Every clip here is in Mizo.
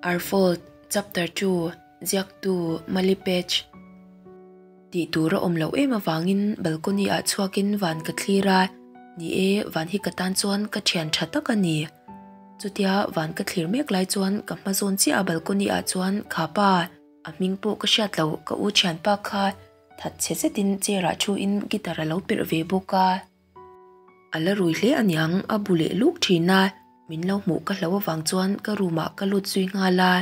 Our Fault, Chapter 2, Ziaktu, Mali Pech. Tih tur a awm loh em avangin balcony ah chhuakin van ka thlir a, ni e, van hi ka tan chuan ka thian tha tak a ni. Chutia van ka thlir mek lai chuan ka hma zawn chiah a balcony ah chuan kha pa, a hming pawh ka hriat loh ka u thianpa kha that chhe zetin chair ah thu in guitar a lo perh ve bawk a. A la rui hle aniang a bu leh luk thin a, min lo hmuh ka hlo avang chuan ka room ah ka lut zui nghal a.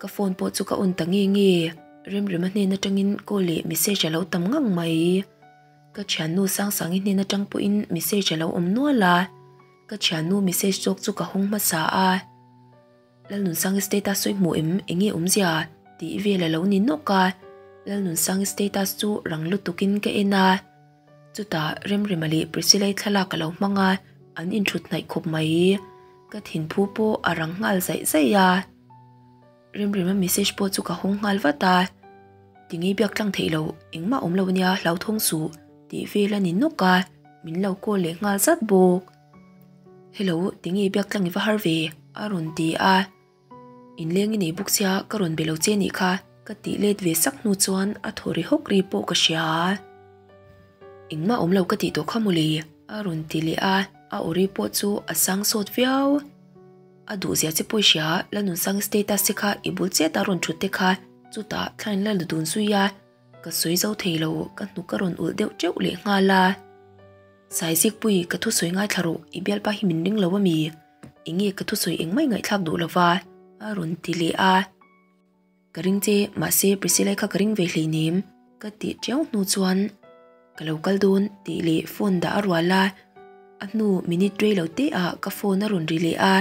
Ka phone pawh chu ka on ta nge nge, Remrema hnen atangin call leh message a lo tam ngang mai. Ka thiannu Sangsangi hnen atang pawhin message a lo awm nual a, ka thiannu message zawk chu ka hawng hmasa a. Lalnunsangi status sawi hmuh em enge awmzia tih vel a lo ni nawk a, Lalnunsangi status chu rang lutukin ka en a. Chutah Remrema leh Priscilla-i thlalak a lo hmang a, an inthut hnaih khawp mai. Ka thinphu pawh a rang nghal zaih zaih a. Remrema message pawh chu ka hawng nghal vat a, Tinge biak tlang theih loh, engmah awm lo ania hlauthawng suh tih vel a ni nawk a, min lo call leh nghal zat bawk. Hello, tinge biak tlang i va har ve? a rawn ti a. Inleng i nei bawk sia ka rawn be lo che nih kha ka tih let ve sak hnu chuan a thaw ri hawk ri pawh ka hria. Engmah awm lo ka tih tawh kha mawle a rawn ti leh a, a aw ri pawh chu a sang sawt viau. A duh zia che pawh i hria, Lanunsang status te kha i bul chet a rawn thut te kha chutah thla in la la dun zui a, ka sawi zo thei lo ka hnuk a rawn ulh deuh teuh leh nghal a. Saizikpui ka thusawi ngaithla rawh i bialpa hi min ring lo ami? Enge ka thusawi engmah ngaihthlak duh lova? a rawn ti leh a. Ka ring che, mahse Priscilla kha ka ring ve hleinem ka tih tiau hnu chuan ka lo kal dawn tih leh phone dah a rual a. A hnu minute rei lo te ah ka phone a rawn ri leh a,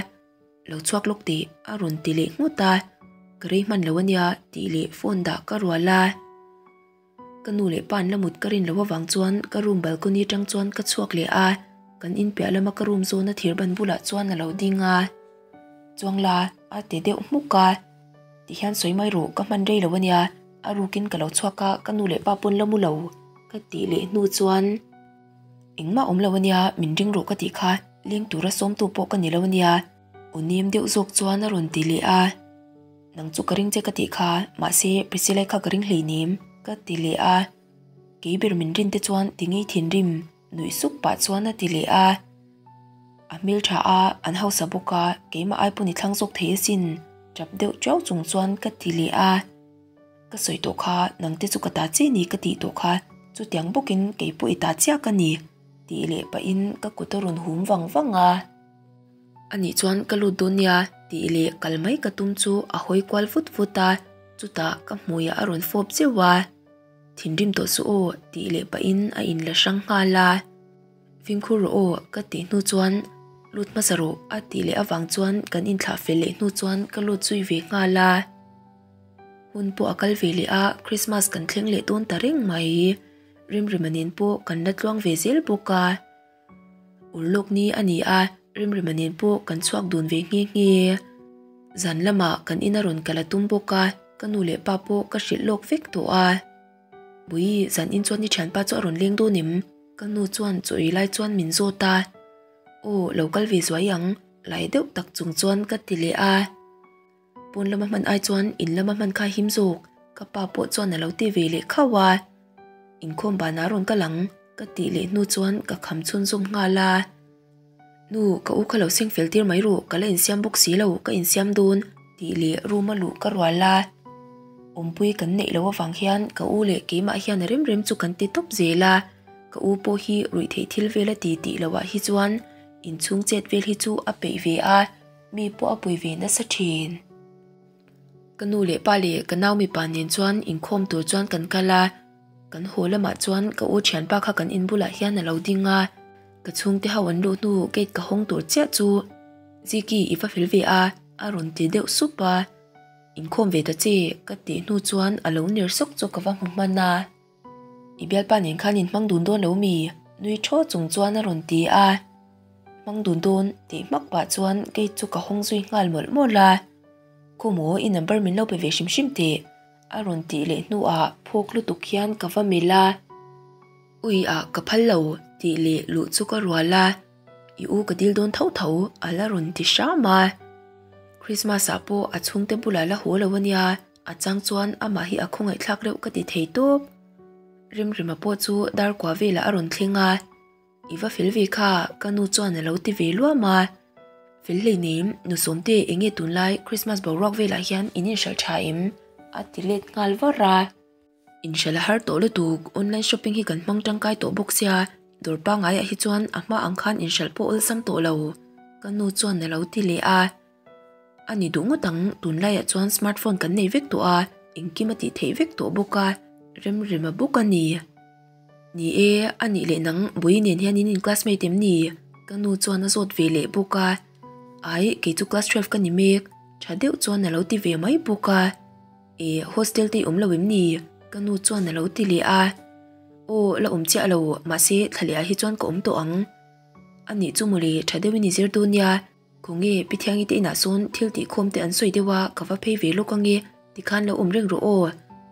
lo chhuak lawk teh a rawn ti leh nghut a. Ka rei hman lo ania tih leh phone dah ka rual a. Ka nu leh pa an la mut ka rin loh avang chuan ka room balcony atang chuan ka chhuak leh a, kan inpiah lama ka room zawna thir ban bulah chuan a lo ding a. Chuang la, a ti deuh hmuk a. Tihian sawi mai rawh, ka hman rei lo ania, a rukin ka lo chhuak a, ka nu leh pa pawn la mu lo ka tih leh hnu chuan engmah awm lo ania, min ring rawh ka tih kha, leng tura sawmtu pawh ka ni lo ania, aw nem deuh zawk chuan a rawn ti leh a. Nang chu ka ring che ka tih kha, mahse Priscilla kha ka ring hleinem ka ti leh a. Kei ber min rin te chuan ti ngei thinrim nuih suk pah chuan a ti leh a. A hmel tha a, an hausa bawk a, keimah ai pawn i thlang zawk thei asin tap deuh tiau chung chuan ka ti leh a. Ka sawi tawh kha, nang te chu ka ta che ni ka tih tawh kha, chutiang bawkin kei pawh i ta chiah ka ni tih leh pahin ka kut a rawn hum vang vang a. Anih chuan ka lut dawn nia tih leh kal mai ka tum chu a hawi kual vut vut a, chutah ka hmuiah a rawn fawp zeuh a. Thinrim tawh suh aw tih leh pahin a inla hrang nghal a. Fimkhur rawh aw ka tih hnu chuan lut hmasa rawh a tih leh avang chuan kan inthlah fel leh hnu chuan ka lut zui ve nghal a. Hun pawh a kal ve leh a, Christmas kan thleng leh dawn ta reng mai. Rimrima nen pawh kan la tluang ve zel bawk a. Urlawk ni a ni a, Rimrima nen pawh kan chhuak dun ve nghe nghe. Zan lamah kan ina rawn kal a tum bawk a, ka nu leh pa pawh ka hrilh lawk vek tawh a. Bui, zan in chuan i thianpa chu a rawn leng dawn em? Ka nu chuan chaw ei lai chuan min zawt a. Aw, lo kal ve zuai ang, lai deuh tak chung chuan ka ti leh a. Pawn lama hman ai chuan in lama hman kha him zawk, ka pa pawh chuan a lo ti ve leh khauh a. Inkhawm banah rawn kal ang, ka tih leh hnu chuan ka kham chhunzawm nghal a. Nu, ka u kha lo seng fel tir mai rawh, ka la insiam bawk si lo, ka insiam dawn, tih leh room a luh ka rual a. Awmpui kan neih loh avang hian ka u leh keimah hian a rem rem chu kan ti tawp zel a, ka u pawh hi ruih theih thil vel a ti tih loh ah hi chuan inchhung chet vel hi chu a peih ve a. Mi pawh a pui ve nasa thin. Ka nu leh pa leh ka nau mipa nen chuan inkhawm tur chuan kan kal a, kan haw lamah chuan ka u thianpa kha kan in bulah hian a lo ding a, ka chhungte ho an luh hnu gate ka hawng tur chiah chu Ziki i va fel ve a a rawn ti deuh sup a, inkhawm ve ta che ka tih hnu chuan a lo ner sawk chu ka va hmu hman a. I bialpa nen khan in hmang dun dawn lo mi? Nui thaw chung chuan a rawn ti a. Hmang dun dawn tih hmak pah chuan gate chu ka hawng zui nghal mawlh mawlh a. Khumaw i number min lo pe ve hrim hrim teh a rawn tih leh hnuah phawk lutuk hian ka va melh a. Ui ah ka phal lo tih leh luh chu ka rual a. I u ka dil dawn tho tho a la rawn ti hram a. Christmas ah pawh a chhungte bulah la haw lo ania, a chang chuan amah hi a khawngaihthlak reuh ka ti thei tawp. Remrema pawh chu dar kua velah a rawn thleng a, I va fel ve kha ka nu chuan a lo ti ve luam a. Fel hleinem, nu Sawmte enge tunlai Christmas boruak velah hian in inhralh tha em? a ti let nghal var a. Inhralh a har tawh lutuk, online shopping hi kan hmang tangkai tawh bawk sia, dawr pangaiah hi chuan a hma ang khan inhralh pawh awlsam tawh lo, ka nu chuan a lo ti leh a. A ni duh ngawt ang, tunlaiah chuan smartphone kan nei vek tawh a, engkim a tih theih vek tawh bawk a, remrem a bawk a ni. Ni e, a nih leh nang Bawihi nen hian in in classmate em ni? Ka nu chuan a zawt ve leh bawk a. Ai, kei chu class 12 ka ni mek, tha deuh chuan a lo ti ve mai bawk a. E, hostel te i awm lo em ni? Ka nu chuan a lo ti leh a. Aw, la awm chiah lo, mahse thla leh ah hi chuan ka awm tawh ang. A nih chu mawle, tha deuhin i zir dawn nia. Khawnge, Pi Thiangi te inah sawn thil tihkhawm te an sawi deuh a, ka va phei ve lawk ange, tikhan lo awm reng rawh aw.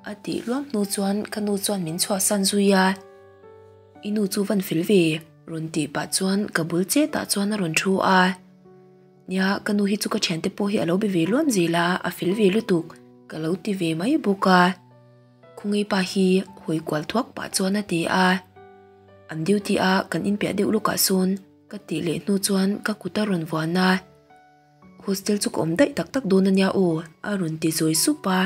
A tih luam hnu chuan ka nu chuan min chhuahsan zui a. I nu chu van fel ve, rawn tih pah chuan ka bul chetah chuan a rawn thu a. Nia, ka nu hi chu ka thiante pawh hi a lo be ve luam zel a, a fel ve lutuk, ka lo ti ve mai bawk a. Khawngei pa hi hawi kual thuak pah chuan a ti a. An duty a, kan inpiah deuh lawkah sawn Ka tih leh hnu chuan ka kut a rawn vuan a, Hostel chu ka awm daih tak tak dawn ania aw a rawn ti zawi sup a.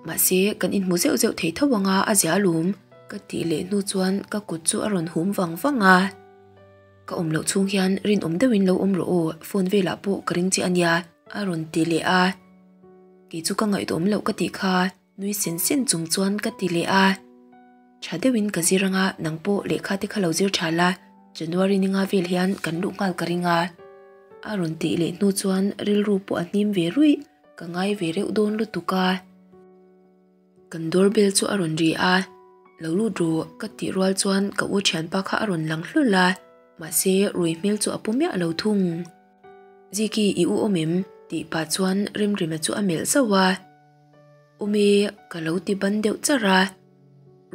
Mahse kan inhmu zeuh zeuh thei tho anga a zia alawm ka tih leh hnu chuan ka kut chu a rawn hum vang vang a. Ka awm loh chhung hian rinawm deuhin lo awm rawh aw phone velah pawh ka ring che ania a rawn ti leh a. Kei chu ka ngaihtuahawm loh ka tih kha. Nui sen sen chung chuan ka ti leh a, Tha deuhin ka zir anga nang pawh lehkha te kha lo zir tha la, January ni nga vel hian kan luh nghal ka ring a. A rawn tih leh hnu chuan rilru pawh a hnim ve ruih, ka ngai ve reuh dawn lutuk a. Kan door bell chu a rawn ri a, Lo lut ru ka tih rual chuan ka u thianpa kha a rawn lang hlul a, mahse rui hmel chu a pu miah lo thung. Ziki i u awm em? tih pah chuan Remrema chu a melh zauh a. Awm e, ka lo ti ban deuh char a.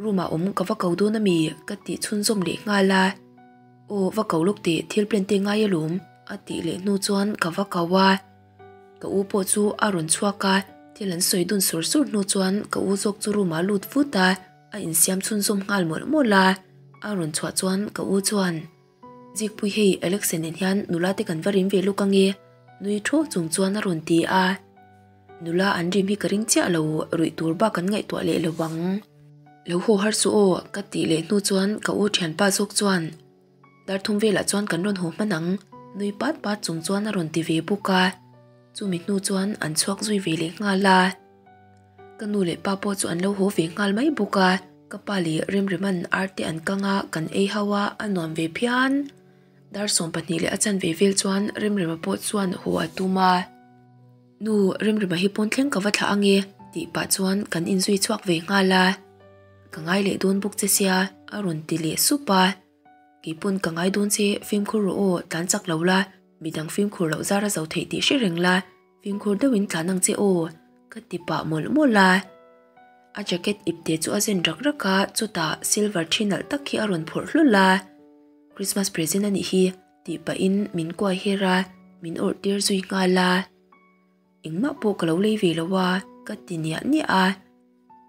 Room ah awm ka va ko dawn ami? Ka tih chhunzawm leh nghal a. Aw, va ko lawk teh, thil plan te ngai alawm, a tih leh hnu chuan ka va ko a. Ka u pawh chu a rawn chhuak a, thil an sawi dun sur sur hnu chuan ka u zawk chu room ah lut vut a, a insiam chhunzawm nghal mawlh mawlh a. A rawn chhuah chuan ka u chuan. Zikpui hei Alexa nen hian nula te kan va rim ve lawk ange nui thaw chung chuan a rawn ti a. Nula an rim hi ka ring chiah lo ruih tur bak an ngaihtuah leh lo ang. Lo haw har suh aw ka tih leh hnu chuan ka u thianpa zawk chuan dar thum velah chuan kan rawn haw hman ang nui pat pat chung chuan a rawn ti ve bawk a. Chumi hnu chuan an chhuak zui ve leh nghal a. Ka nu leh pa pawh chu an lo haw ve nghal mai bawk a, ka pa leh Remrema'n ar te an kang a, kan ei ho a, a nuam ve phian. Dar 12 leh a chanve vel chuan Remrema pawh chuan haw a tum a. Nu, Remrema hi pawn thleng ka va thlah ange, tih pah chuan kan inzui chhuak ve nghal a. Ka ngai leh dawn bawk che sia, a rawn ti leh sup a. Kei pawn ka ngai dawn che, fimkhur rawh aw, tlan chak lo la, midang fimkhur loh zar a zo theih tih hre reng la, Fimkhur deuhin tlan ang che aw, ka ti pah mawlh mawlh a. A jacket ipte chu a zen rak rak a, chutah silver thi nalh tak hi a rawn phawrh hlul a. Christmas present a nih hi, tih pahin min kuai her a, min awrh tir zui nghal a. Engmah pawh ka lo lei ve lo a, ka ti niah niah a.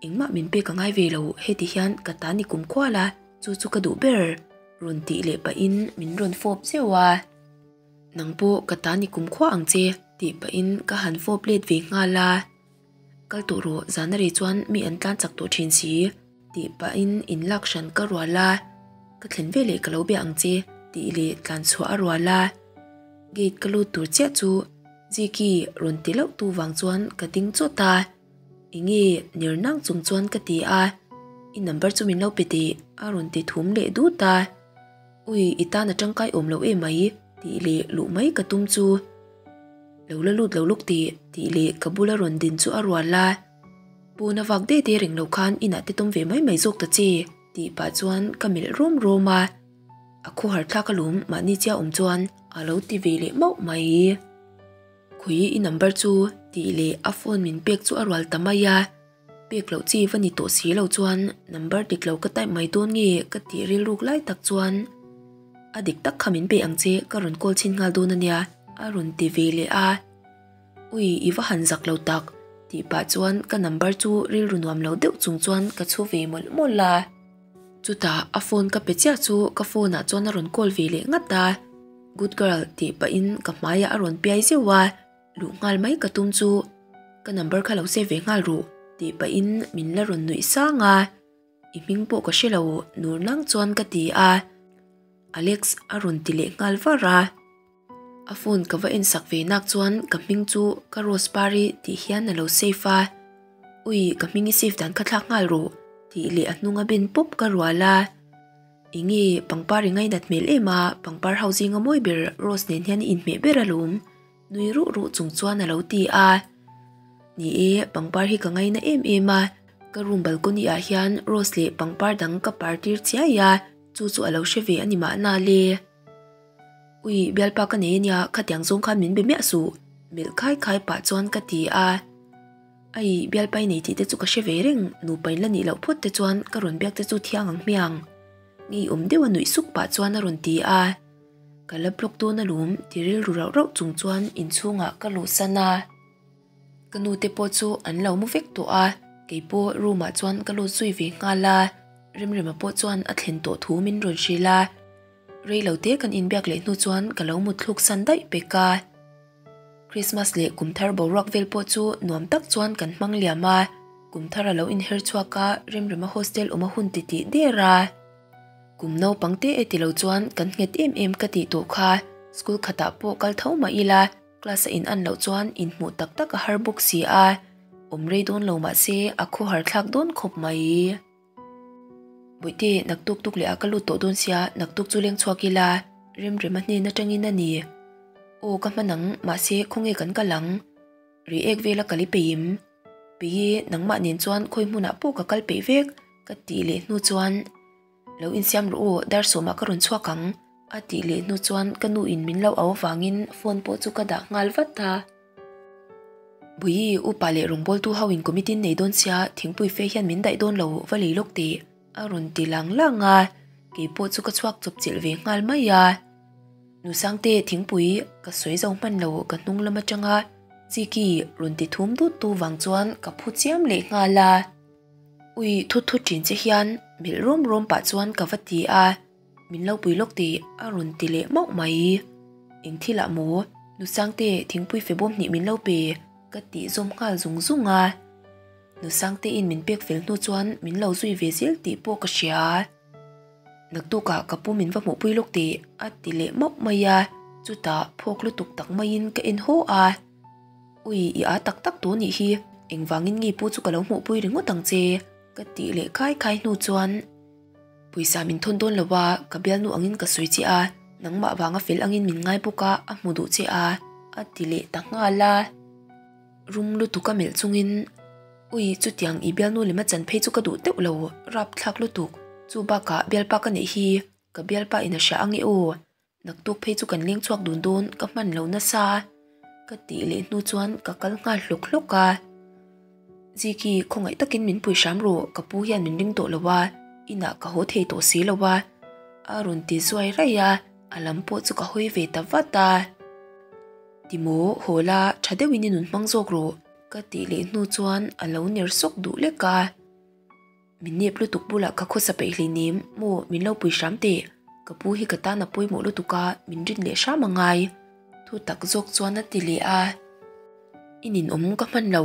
Engmah min pek a ngai ve lo, heti hian ka ta ni kum khual a, chu chu ka duh ber, rawn tih leh pahin min rawn fawp zeuh a. Nang pawh ka ta ni kum khua ang che, tih pahin ka han fawp let ve nghal a. Kal tawh rawh, zan a rei chuan mi an tlan chak tawh thin si, tih pahin in lak hran ka rual a. Ka thlen veleh ka lo bia ang che, tih leh tlan chhuah a rual a. Gate ka lut tur chiah chu Ziki rawn ti loh tu vang chuan ka ding chawt a. Enge ner nang chung chuan ka ti a, I number chu min lo pe teh, a rawn ti thum leh dut a. Ui, i tan a tangkai awm lo em mai, tih leh luh mai ka tum chu. Lo la lut lo luk teh, tih leh ka bula rawn din chu a rual a. Pawn a vak de de reng lo khan inah te tawm ve mai mai zawk ta che, tih pah chuan ka melh rawm rawm a. A khawhar thlak alawm mahni chiah awm chuan a lo ti ve leh mauh mai. Khawi i number chu tih leh a phone min pek chu a rual ta mai a. Pek loh chi va ni tawh si lo chuan number dik lo ka type mai dawn nge ka tih rilruk lai tak chuan a dik tak kha min pe ang che ka rawn call chhin nghal dawn ania a rawn ti ve leh a. Ui i va han zak lo tak tih pah chuan ka number chu rilru nuam lo deuh chung chuan ka chhu ve mawlh mawlh a. Chutah a phone ka pe chiah chu ka phone ah chuan a rawn call ve leh ngat a, Good girl tih pahin ka hmaiah a rawn piai zeuh a, luh nghal mai ka tum chu ka number kha lo save ve nghal ruh tih pahin min la rawn nuih sang a, I hming pawh ka hre lo nur nang chuan ka ti a, Alex a rawn ti leh nghal var a. A phone ka va en sak ve nak chuan ka hming chu ka Rose Pari tih hian a lo save a. Ui, ka hming i save dan kha thlak nghal rawh tih leh a hnunga ben pawp ka rual a. Enge pangpar i ngainat hmel em a, pangpar ho zinga mawi ber Rose nen hian i inhmeh ber alawm nui ruh ruh chung chuan a lo ti a. Ni e, pangpar hi ka ngaina em em a, ka room balcony ah hian Rose leh pangpar dang ka par tir chiai a, chu chu a lo hre ve a ni mahna le. Ui, bialpa ka nei ania, khatiang zawng khan min be miah suh, melh khai khai pah chuan ka ti a. Ai, bialpa i nei tih te chu ka hre ve reng, nupa in la nih loh phawt te chuan ka rawn biak te chu thiang ang hmiang. Ngeiawm deuh a nuih suk pah chuan a rawn ti a. Ka la block dawn alawm ti rilru rauh rauh chung chuan inchhungah ka luhsan a. Ka nu te pawh chu an lo mu vek tawh a, keipawh room ah chuan ka lut zui ve nghal a. Remrema pawh chuan a thlen tawh thu min rawn hrilh a. Rei lo te kan inbiak leh hnu chuan ka lo mut thluk san daih pek a. Christmas leh kum thar boruak vel pawh chu nuam tak chuan kan hmang liam a, kum thar a lo inher chhuak a, Remrema hostel awm a hun titih der a. Kum naupang te e ti lo chuan kan nghet em em ka tih tawh kha, school khatah pawh kal tho mah ila class a in an loh chuan inhmuh tak tak a har bawk si a, awm rei dawn lo mah se a khawhar thlak dawn khawp mai. Bawihte, naktuk tuk leh ah ka lut tawh dawn sia, naktuk chu leng chhuak ila, Remrema hnen atangin a ni. Aw ka hman ang, mahse khawnge kan kal ang? Ri ek vela kal i peih im? Peih i, nangmah nen chuan khawi hmunah pawh ka kal peih vek, ka tih leh hnu chuan, Lo insiam rawh aw, dar sawmah ka rawn chhuak ang, a tih leh hnu chuan ka nu in min lo au avangin phone pawh chu ka dah nghal vat a. Bui, upa leh rawngbawltu ho in committee nei dawn sia, thingpui fe hian min daih dawn lo, va lei lawk teh, a rawn ti lang lang a, keipawh chu ka chhuak chawp chilh ve nghal mai a. Nu Sangte, thingpui ka sawi zo hman lo, ka hnung lam atanga Chiki rawn ti thum dut tu vang chuan ka phu chiam leh nghal a. Ui, thut thut thin che hian melh rawm rawm pah chuan ka va ti a. Min lo pui lawk tih a rawn ti leh mauh mai. Eng thil ah maw? Nu Sangte thingpui fe bawm hnih min lo pe ka tih zawm nghal zung zung a. Nu Sangte in min pek fel hnu chuan min lo zui ve zel tih pawh ka hria. Naktuk ah ka pu min va hmuhpui lawk tih a ti leh mauh mai a, chutah phawk lutuk tak maiin ka en haw a. Ui i a tak tak tawh nih hi, engvangin nge pu chu ka lo hmuhpui ringawt ang che ka tih leh khai khai hnu chuan. Pawisa min thawn dawn lo a, ka bialnu angin ka sawi che a, nangmah vanga fel angin min ngai bawk a, a hmu duh che a, a ti leh ta nghal a. Rum lutuk a melh chungin, Ui, chutiang i bialnu lema chan phei chu ka duh teuh lo, rapthlak lutuk, chu bakah bialpa ka neih hi, ka bialpa in a hria ang e aw, Naktuk phei chu kan leng chhuak dun dawn ka hman lo nasa ka tih leh hnu chuan ka kal nghal hlawk hlawk a. Ziki khawngaih takin min pui hram rawh ka pu hian min ring tawh lo a, inah ka haw thei tawh si lo a a rawn ti zuai raih a, a lam pawh chu ka hawi ve ta vat a. Timaw haw la tha deuhin i nun hmang zawk rawh ka tih leh hnu chuan a lo ner sawk duh lek a. Min nep lutuk bulah ka khawsa peih hleinem maw min lo pui hram teh, ka pu hi ka tan a pawimawh lutuk a min rin leh hram a ngai. Thu tak zawk chuan a ti leh a. I ninawm ka hman lo,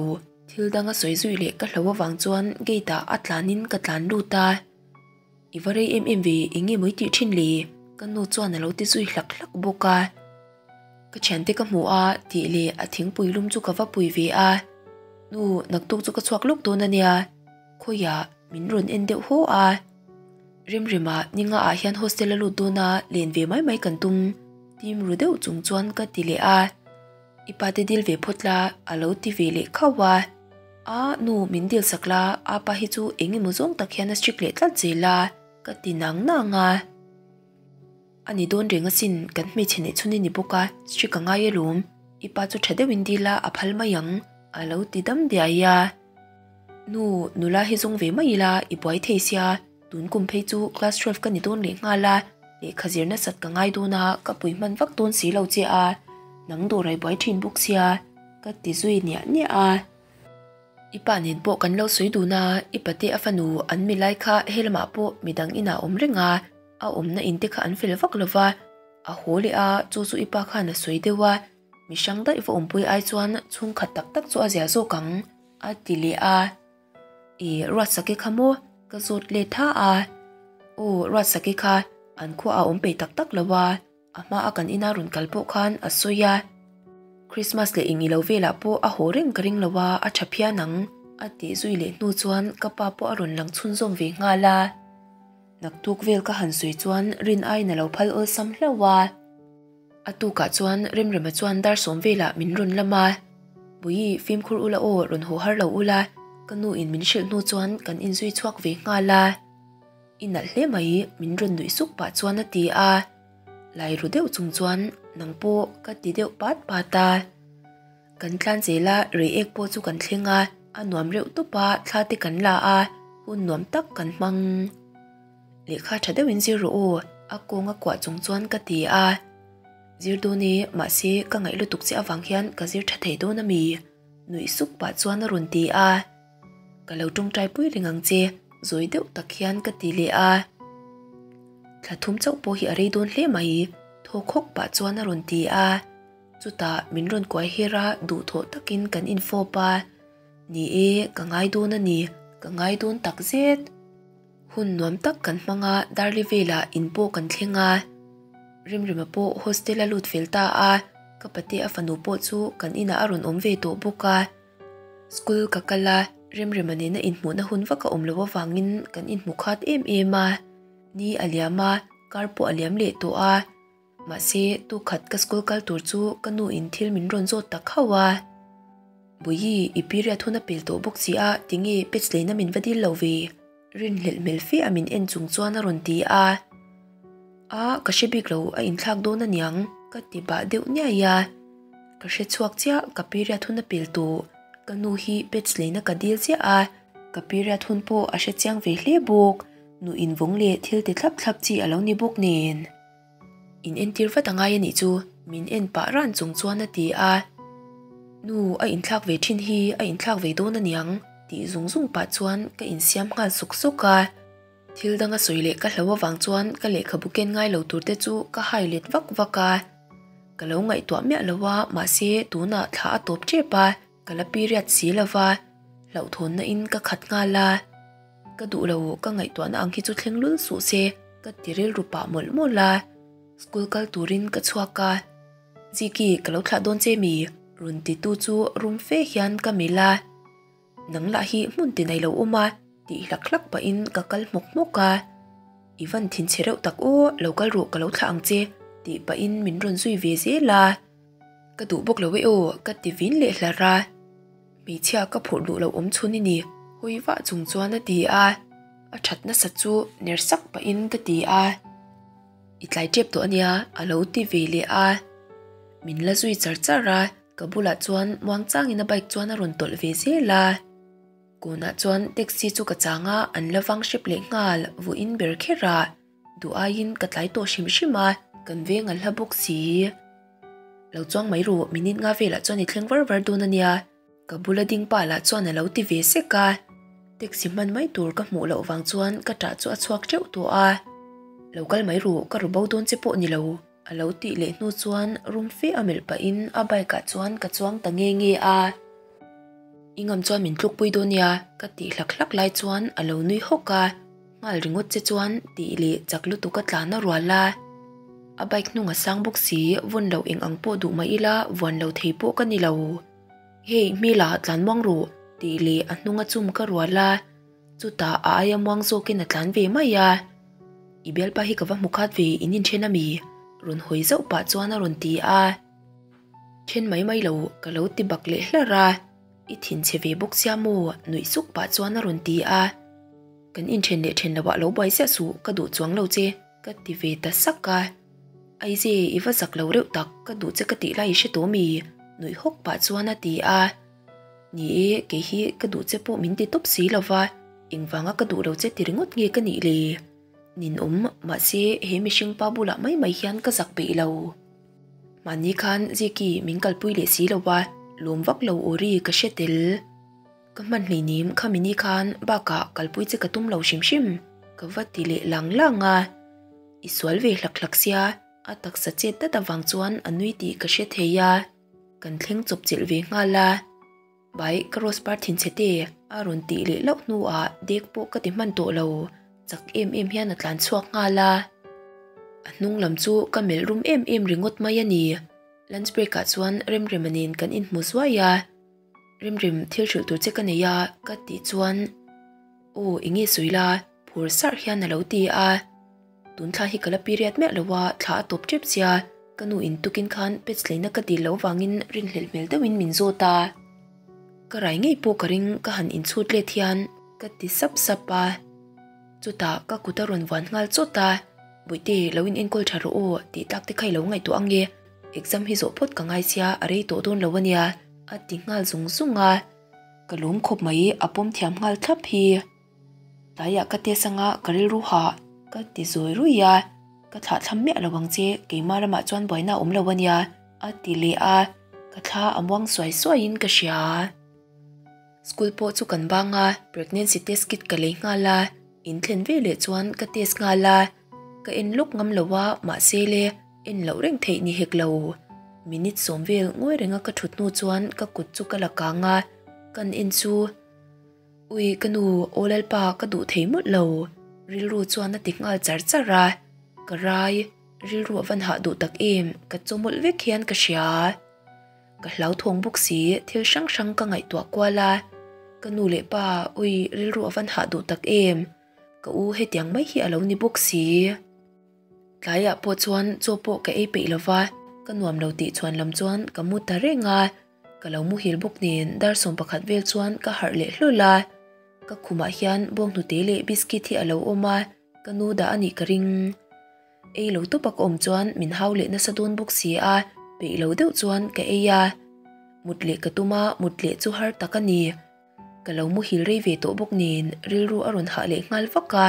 thil dang a sawi zui leh ka hlo avang chuan gate ah a tlanin ka tlan lut a. I va rei em em ve, eng nge maw i tih thin le? Ka nu chuan a lo ti zui hlak hlak bawk a. Ka thiante ka hmu a tih leh a thingpui lum chu ka va pui ve a. Nu, naktuk chu ka chhuak lawk dawn a nia. Khawiah min rawn en deuh haw a. Remrema ninga ah hian hostel a lut dawn a, len ve mai mai kan tum. Tim ru deuh chung chuan ka ti leh a. I pa te dil ve phawt la a lo ti ve leh khauh a. A, nu min dil sak la, apa hi chu eng emaw zawng tak hian a strict leh tlat zel a, ka ti nang nang a. A ni dawn reng asin, kan hmeichhe neih chhun i ni bawk a, strict a ngai alawm. I pa chu tha deuhin dil a, a phal mai ang, a lo ti dam diai a. Nu, nula hi zawng ve mai ila, i buai thei sia, tun kum phei chu class 12 ka ni dawn leh nghal a, lehkha zir nasat ka ngai dawn a, ka pui hman vak dawn si lo che a, nang dawr ai buai thin bawk sia, Ka ti zui niah niah a. I pa nen pawh kan lo sawi dun a, i pate a fanu an mi lai kha helamah pawh midang inah awm reng a, a awmna in te kha an fel vak lo va, a haw leh a, chu chu i pa khan a sawi deuh a, mi hrang daih va awmpui ai chuan chhungkhat tak tak chu a zia zawk ang, a ti leh a. I Ruatsaki kha maw? Ka zawt let tha a. Aw, Ruatsaki kha an khua a awm peih tak tak lo a. A hma a kan ina rawn kal pawh khan a sawi a, Christmas leh eng ilo velah pawh a haw reng ka ring lo a, a tha phian ang a tih zui leh hnu chuan ka pa pawh a rawn lang chhunzawm ve nghal a. Naktuk vel ka han sawi chuan rin aiin a lo phal awlsam hlauh a. A tukah chuan Remrema chuan dar sawm velah min rawn lam a, Bawihi fimkhur ula aw rawn haw har lo ula ka nu in min hrilh hnu chuan kan inzui chhuak ve nghal a. I nalh hle mai min rawn nuih suk pah chuan a ti a. Lai ru deuh chung chuan nang pawh ka ti deuh pat pat a. Kan tlan zel a, reiek pawh chu kan thleng a, a nuam reuh tawp a, thla te kan la a, hun nuam tak kan hmang. Lehkha tha deuhin zir rawh aw, a kawng a kuah chung chuan ka ti a. Zir dawn e, mahse ka ngaih lutuk che avang hian ka zir tha thei dawn ami? Nuih suk pah chuan a rawn ti a. Ka lo tawngtai pui reng ang che, zawi deuh tak hian ka ti leh a. Thla thum chauh pawh hi a rei dawn hle mai, thaw khawk pah chuan a rawn ti a. Chutah min rawn kuai her a, duhthawh takin kan infawp a. Ni e, ka ngai dawn a ni, ka ngai dawn tak zet. Hun nuam tak kan hmang a, Darli velah in pawh kan thleng a. Rimrima pawh hostel a lut fel ta a, ka pate a fanu pawh chu kan inah a rawn awm ve tawh bawk a. School ka kal a, Remrema nena inhmuhna hun vak a awm loh avangin kan inhmu khat em em a. Ni a liam a, kar pawh a liam leh tawh a. Mahse, tukhat ka school kal tur chu ka nu in thil min rawn zawt tak khauh a. Bawihi, i period hun a pel tawh bawk si a, tinge pets leina min va dil lo ve? Rinhlelh hmel fe a min en chung chuan a rawn ti a. A, ka hre bik lo, a inthlak dawn aniang, ka ti bah deuh niai a. Ka hre chhuak chiah, ka period hun a pel tawh. Ka nu hi pets leina ka dil chiah a, ka period hun pawh a hre chiang ve hle bawk. Nu invawng leh thil ti thlap thlap chi a lo ni bawk nen. In entir vat a ngai a nih chu, min en pah ran chung chuan a ti a. Nu, a inthlak ve thin hi a inthlak ve dawn aniang tih zung zung pah chuan ka insiam nghal sawk sawk a. Thil danga sawi leh ka hlo avang chuan ka lehkhabu ken ngai lo tur te chu ka hai let vak vak a. Ka lo ngaihtuah miah lo a, mahse tunah thla a tawp tep a, ka la period si lo va, hlauhthawnna in ka khat nghal a. Ka duh lo, ka ngaihtuahna ang hi chu thleng lul suh se, ka ti rilru pah mawlh mawlh a. School kal turin ka chhuak a, Ziki, ka lo thlah dawn che mi? rawn titu chu rum fe hian ka melh a. Nang lah hi hmun ti nei lo awm a, tih hlak hlak pahin ka kal hmawk hmawk a. I van thinchhe reuh tak aw, lo kal rawh ka lo thlah ang che, tih pahin min rawn zui ve zel a. Ka duh bawk lo e aw, ka ti vin leh hlar a. Hmeichhia ka phurh duh lo awm chhun i ni, hawi vah chung chuan a ti a. A that nasa chu ner sak pahin ka ti a. I tlai tep tawh a nia, a lo ti ve leh a. Min la zui char char a. Ka bulah chuan muangchangin a bike chuan a rawn tawlh ve zel a. Kawnah chuan taxi chu ka chang a, an la vang hrep leh nghal, vawiin ber kher a. Duh aiin ka tlai tawh hrim hrim a, kan veng a hla bawk si. Lo chuang mai ru, minute nga velah chuan i thleng var var dawn a nia. Ka bula ding pa lah chuan a lo ti ve sek a. Taxi hman mai tur ka hmuh loh vang chuan ka ṭah chu a chhuak ṭeuh tawh a. Lo kal mai ru, ka ru bo dawn che pawh ni lo. A lo tih leh hnu chuan rum fe a melh pahin a bike ah chuan ka chuang ta nge nge a. I ngam chuan min tlukpui dawn nia ka tih hlak hlak lai chuan a lo nui hawk a, nghal ringawt che chuan tih leh chak lutuk a tlan a rual a. A bike hnung a sang bawk si, vawn loh eng ang pawh duh mah ila vuan lo thei pawh ka ni lo. Hei hmel ah tlan muang rawh tih leh a hnung a chum ka rual a. Chutah a aia muang zawkin a tlan ve mai a. I bialpa hi ka va hmu khat ve, in inthen a mi? Rawn hawi zauh pah chuan a rawn ti a. Then mai mai lo, ka lo ti bak leh hlar a. I thinchhe ve bawk sia maw? Nuih suk pah chuan a rawn ti a. Kan inthen leh then loh ah lo buai ziah suh, ka duh chuang lo che, ka ti ve ta sak a. Aize, i va zak lo reuh tak, ka duh che ka tih lai i hre tawh mi? Nuih hawk pah chuan a ti a. Ni e, kei hi ka duh che pawh min ti tawp si lo va, engvanga ka duh lo che ti ringawt nge ka nih le? Ninawm, mahse he mihring pa bulah mai mai hian ka zak peih lo. Mahni khan Ziki min kalpui leh si lo va, Lawm vak lo aw ri ka hre tel. Ka hman hleinim khami ni khan bakah kalpui che ka tum lo hrim hrim ka va ti leh lang lang a. I sual ve hlak hlak sia a taksa chet dat avang chuan a nui tih ka hre thei a. Kan thleng chawp chilh ve nghal a. Bai ka rose par thinchhe te a rawn tih leh loh hnuah dek pawh ka ti hman tawh lo. Chak em em hian a tlan chhuak nghal a. A hnung lam chu ka melh rum em em ringawt mai a ni. Lunch break ah chuan Remrema nen kan inhmu zuai a. Remrem thil hrilh tur che ka nei a ka tih chuan Aw enge sawi la phur sarh hian a lo ti a. Tun thla hi ka la period miah lo a, thla a tawp tep sia, ka nu in tukin khan pets leina ka dil loh vangin rinhlelh hmel deuhin min zawt a. Ka rai ngei pawh ka ring ka han inchhut let hian ka ti sap sap a. Chutah ka kut a rawn vuan nghal chawt a, Bawihte lo in enkawl tha rawh aw tih tlak te kha i lo ngaihtuah ang e, exam hi zawh phawt ka ngai sia a rei tawh dawn lo ania a ti nghal zung zung a. Ka lawm khawp mai a pawm thiam nghal thlap hi. Tlaiah ka test anga ka rilru hah ka ti zawi ruih a, ka thlah thlam miah lo ang che, keimah lamah chuan buaina a awm lo ania a ti leh a, ka thla a muang suai suaiin ka hria. School pawh chu kan bang a, pregnancy test kit ka lei nghal a, in thlen ve leh chuan ka test nghal a, ka en lawk ngam lo a, mahse le en loh reng theih ni hek lo. Minute sawm vel ngawi renga ka thut hnu chuan ka kut chu ka la kang a, kan en chu. Ui ka nu aw lalpa ka duh thei mawlh lo rilru chuan a ti nghal char char a, ka rai rilru a van hah duh tak em ka chaw mawlh vek hian ka hria. Ka hlauthawng bawk si thil hrang hrang ka ngaihtuah kual a, ka nu leh pa ui rilru a van hah duh tak em ka u hetiang mai hi a lo ni bawk si. Tlaiah pawh chuan chaw pawh ka ei peih lova ka nuam lo tih chhuan lam chuan ka mu ta reng a. Ka lo muhil bawk nen dar 11 vel chuan ka harh leh hlawl a, ka khumah hian bawnghnute leh biscuit hi a lo awm a, ka nu dah a nih ka ring. Ei lo tawp a ka awm chuan min hau leh nasa dawn bawk si a, peih lo deuh chuan ka ei a. Mut leh ka tum a, mut leh chu har tak a ni. Ka lo muhil rei ve tawh bawk nen rilru a rawn hah leh nghal vak a,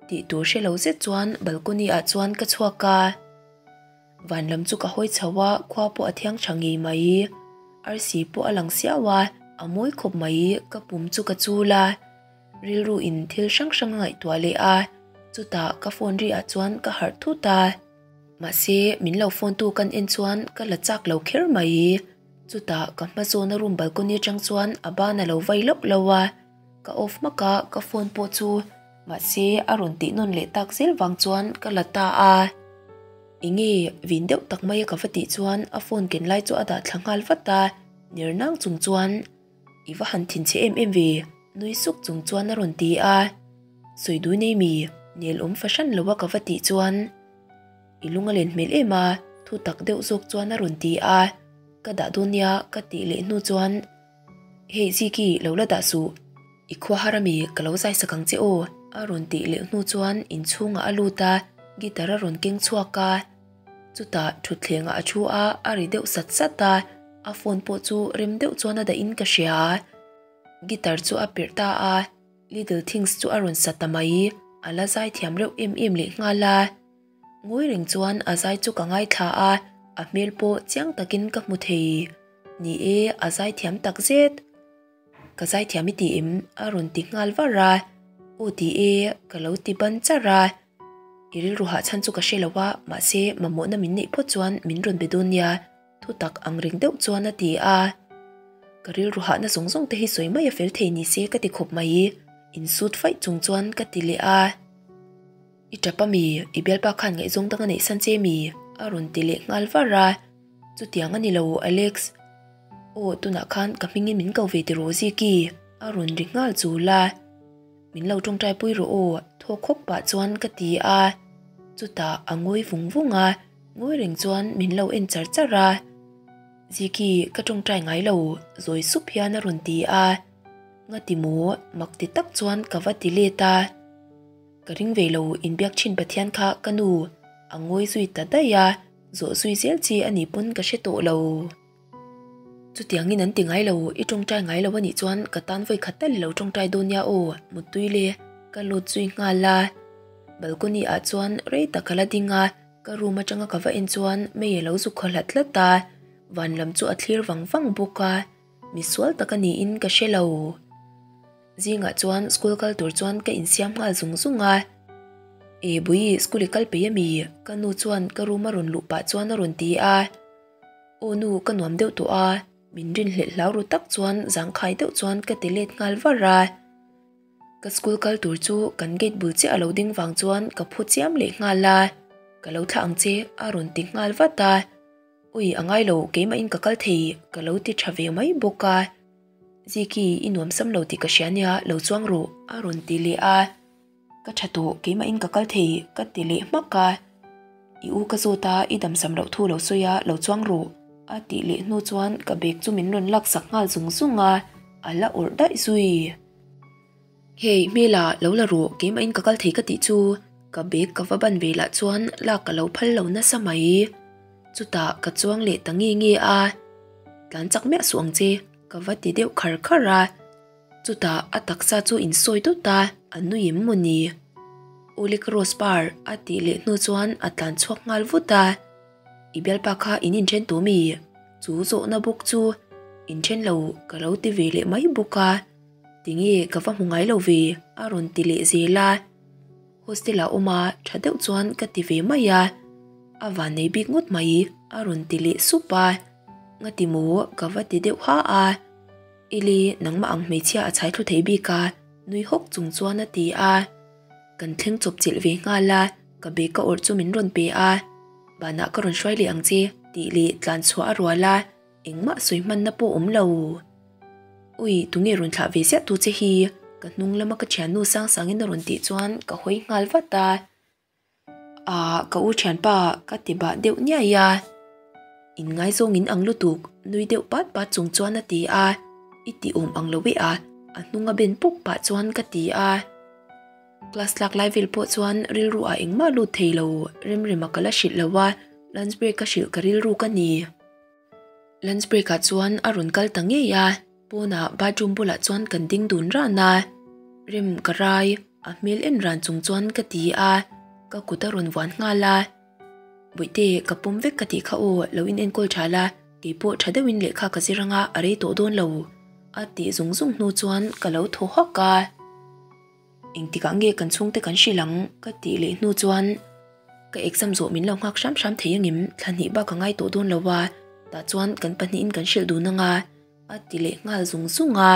tih tur hre lo zet chuan balcony ah chuan ka chhuak a. Van lam chu ka hawi chho a, khua pawh a thiang tha ngei mai. Arsi pawh a lang siau a, a mawi khawp mai, ka pum chu ka chul a. Rilru in thil hrang hrang a ngaihtuah leh a, chutah ka phone ri ah chuan ka harh thut a. Mahse, min lo phone tu kan en chuan ka la chak lo kher mai. Chutah ka hma zawna room balcony atang chuan a ban a lo vai lauh lauh a, ka off hmak a, ka phone pawh chu Mahse, a rawn tih nawn leh tak zel vang chuan ka la ta a. Enge vin deuh tak mai a ka va tih chuan a phone ken lai chu a dah thla nghal vat a, ner nang chung chuan I va han thinchhe em em ve nui suk chung chuan a rawn ti a. Sawi dui nei mi nel awm fahran lo a ka va tih chuan I lung a len hmel em a thu tak deuh zawk chuan a rawn ti a, ka dah dawn nia ka tih leh hnu chuan Hei Ziki lo la dah suh, i khua har ami ka lo zai sak ang che aw a rawn tih leh hnu chuan inchhungah a lut a, guitar a rawn keng chhuak a. Chutah thutthlengah a thu a, a ri deuh sat sat a, a phone pawh chu rem deuh chuan a dah in ka hria. Guitar chu a perh ta a, Little Things chu a rawn sa ta mai, a la zai thiam reuh em em leh nghal a. Ngawi reng chuan a zai chu ka ngaithla a, a hmel pawh chiang takin ka hmu thei. Ni e, a zai thiam tak zet. Ka zai thiam i ti em? a rawn ti nghal var a. Aw ti e, ka lo ti ban char a. I rilru hah chhan chu ka hre lo a, mahse mamawhna min neih phawt chuan min rawn be dawn nia, thu tak ang reng deuh chuan a ti a. Ka rilru hahna zawng zawng te hi sawi mai a fel thei ni se ka ti khawp mai, insut faih chung chuan ka ti leh a. I tap a mi? I bialpa khan ngaihzawng dang a neih san che mi? A rawn ti leh nghal var a. Chutiang a ni lo, Alex. Aw, tunah khan ka hmingin min ko ve tiraw Ziki? A rawn ri nghal chul a. Min lo tawngtai pui rawh aw, thaw khawk pah chuan ka ti a. Chutah a ngawi vung vung a, ngawi reng chuan min lo en char char a. Ziki, ka tawngtai ngai lo, zawi sup hian a rawn ti a. Ngati maw? Mak ti tak chuan ka va ti let a. Ka ring ve lo, inbiak thin Pathian kha ka nu a ngawi zui ta daih a, zawh zui zel chi a nih pawn ka hre tawh lo. Chutiangin an ti ngai lo, i tawngtai ngai lo a nih chuan ka tan vawi khat tal i lo tawngtai dawn nia aw, muttui le, ka lut zui nghal a. Balcony ah chuan rei tak ka la ding a, ka room atanga ka va en chuan mei a lo zuk khaw hlat hlat a. Van lam chu a thlir vang vang bawk a, misual tak a niin ka hre lo. Zingah chuan school kal tur chuan ka insiam nghal zung zung a. E Bui, school i kal peih ami? Ka nu chuan ka room a rawn luh pah chuan a rawn ti a. Aw nu, ka nuam deuh tawh a, min rinhlelh hlau ru tak chuan zangkhai deuh chuan ka ti let nghal var a. Ka school kal tur chu kan gate bul chiah a lo ding vang chuan ka phu chiam leh nghal a. Ka lo thlah ang che a rawn ti nghal vat a. Ui a ngai lo keimah in ka kal thei ka lo ti tha ve mai bawk a. Ziki i nuam sam lo tih ka hria nia lo chuang rawh a rawn ti leh a. Ka tha tawh keimah in ka kal thei ka ti leh hmak a. I u ka zawt a i dam sam loh thu lo sawi a lo chuang rawh a tih leh hnu chuan ka bag chu min rawn lak sak nghal zung zung a a la awrh daih zui. Hei hmela lo la rawh keimah in ka kal thei ka tih chu ka bag ka va ban ve lah chuan lak ka lo phal lo nasa mai. Chutah ka chuang leh ta nge nge a, tlan chak miah suh ang che ka va ti deuh khar khar a. Chutah a taksa chu in sawi dawt a, a nui em maw ni? Ulik Rose par a tih leh hnu chuan a tlan chhuak nghal vut a. I bialpa kha in inthen tawh mi? Chu zawhna bawk chu inthen lo ka lo ti ve leh mai bawk a. Tinge ka va hmu ngai lo ve a rawn ti leh zel a. Hostel ah awm a tha deuh chuan ka ti ve mai a. A van nei bik ngawt mai a rawn ti leh sup a. Ngati maw ka va ti deuh ha a. Ili nangmah ang hmeichhia a chhai thlu thei bik a nui hawk chung chuan a ti a. Kan thleng chawp chilh ve nghal a, ka bag ka awrh chu min rawn pe a. Banah ka rawn hruai leh ang che tih leh tlan chhuah a rual a. Engmah sawi hmanna pawh awm lo. Ui, tunge rawn thlah ve ziah tu che hi? Ka hnung lama ka thiannu Sangsangin a rawn tih chuan ka hawi nghal vat a. Ah, ka u thianpa ka ti bah deuh niai a. In ngaizawng in ang lutuk, nui deuh pat pat chung chuan a ti a. I ti awm ang lo e a, a hnung a ben pawp pah chuan ka ti a. Class tlak lai vel pawh chuan rilru ah engmah lut thei lo, Remrema ka la hrilh lo a, lunch break ka hrilh ka rilru ka ni. Lunch break ah chuan a rawn kal ta ngei a, pawnah bathroom bulah chuan kan ding dun ran a. Rem ka rai, a hmel en ran chung chuan ka ti a, ka kut a rawn vuan nghal a. Bawihte, ka pawm vek ka tih kha aw, lo in enkawl tha la, keipawh tha deuhin lehkha ka zir anga a rei tawh dawn lo, a tih zung zung hnu chuan ka lo thaw hawk a. Engtikah nge kan chhungte kan hrilh ang ka tih leh hnu chuan ka exam zawh min lo nghak hram hram thei angem thla hnih bak a ngai tawh dawn lo a, tah chuan kan pahnihin kan hrilh dun anga a ti leh nghal zung zung a.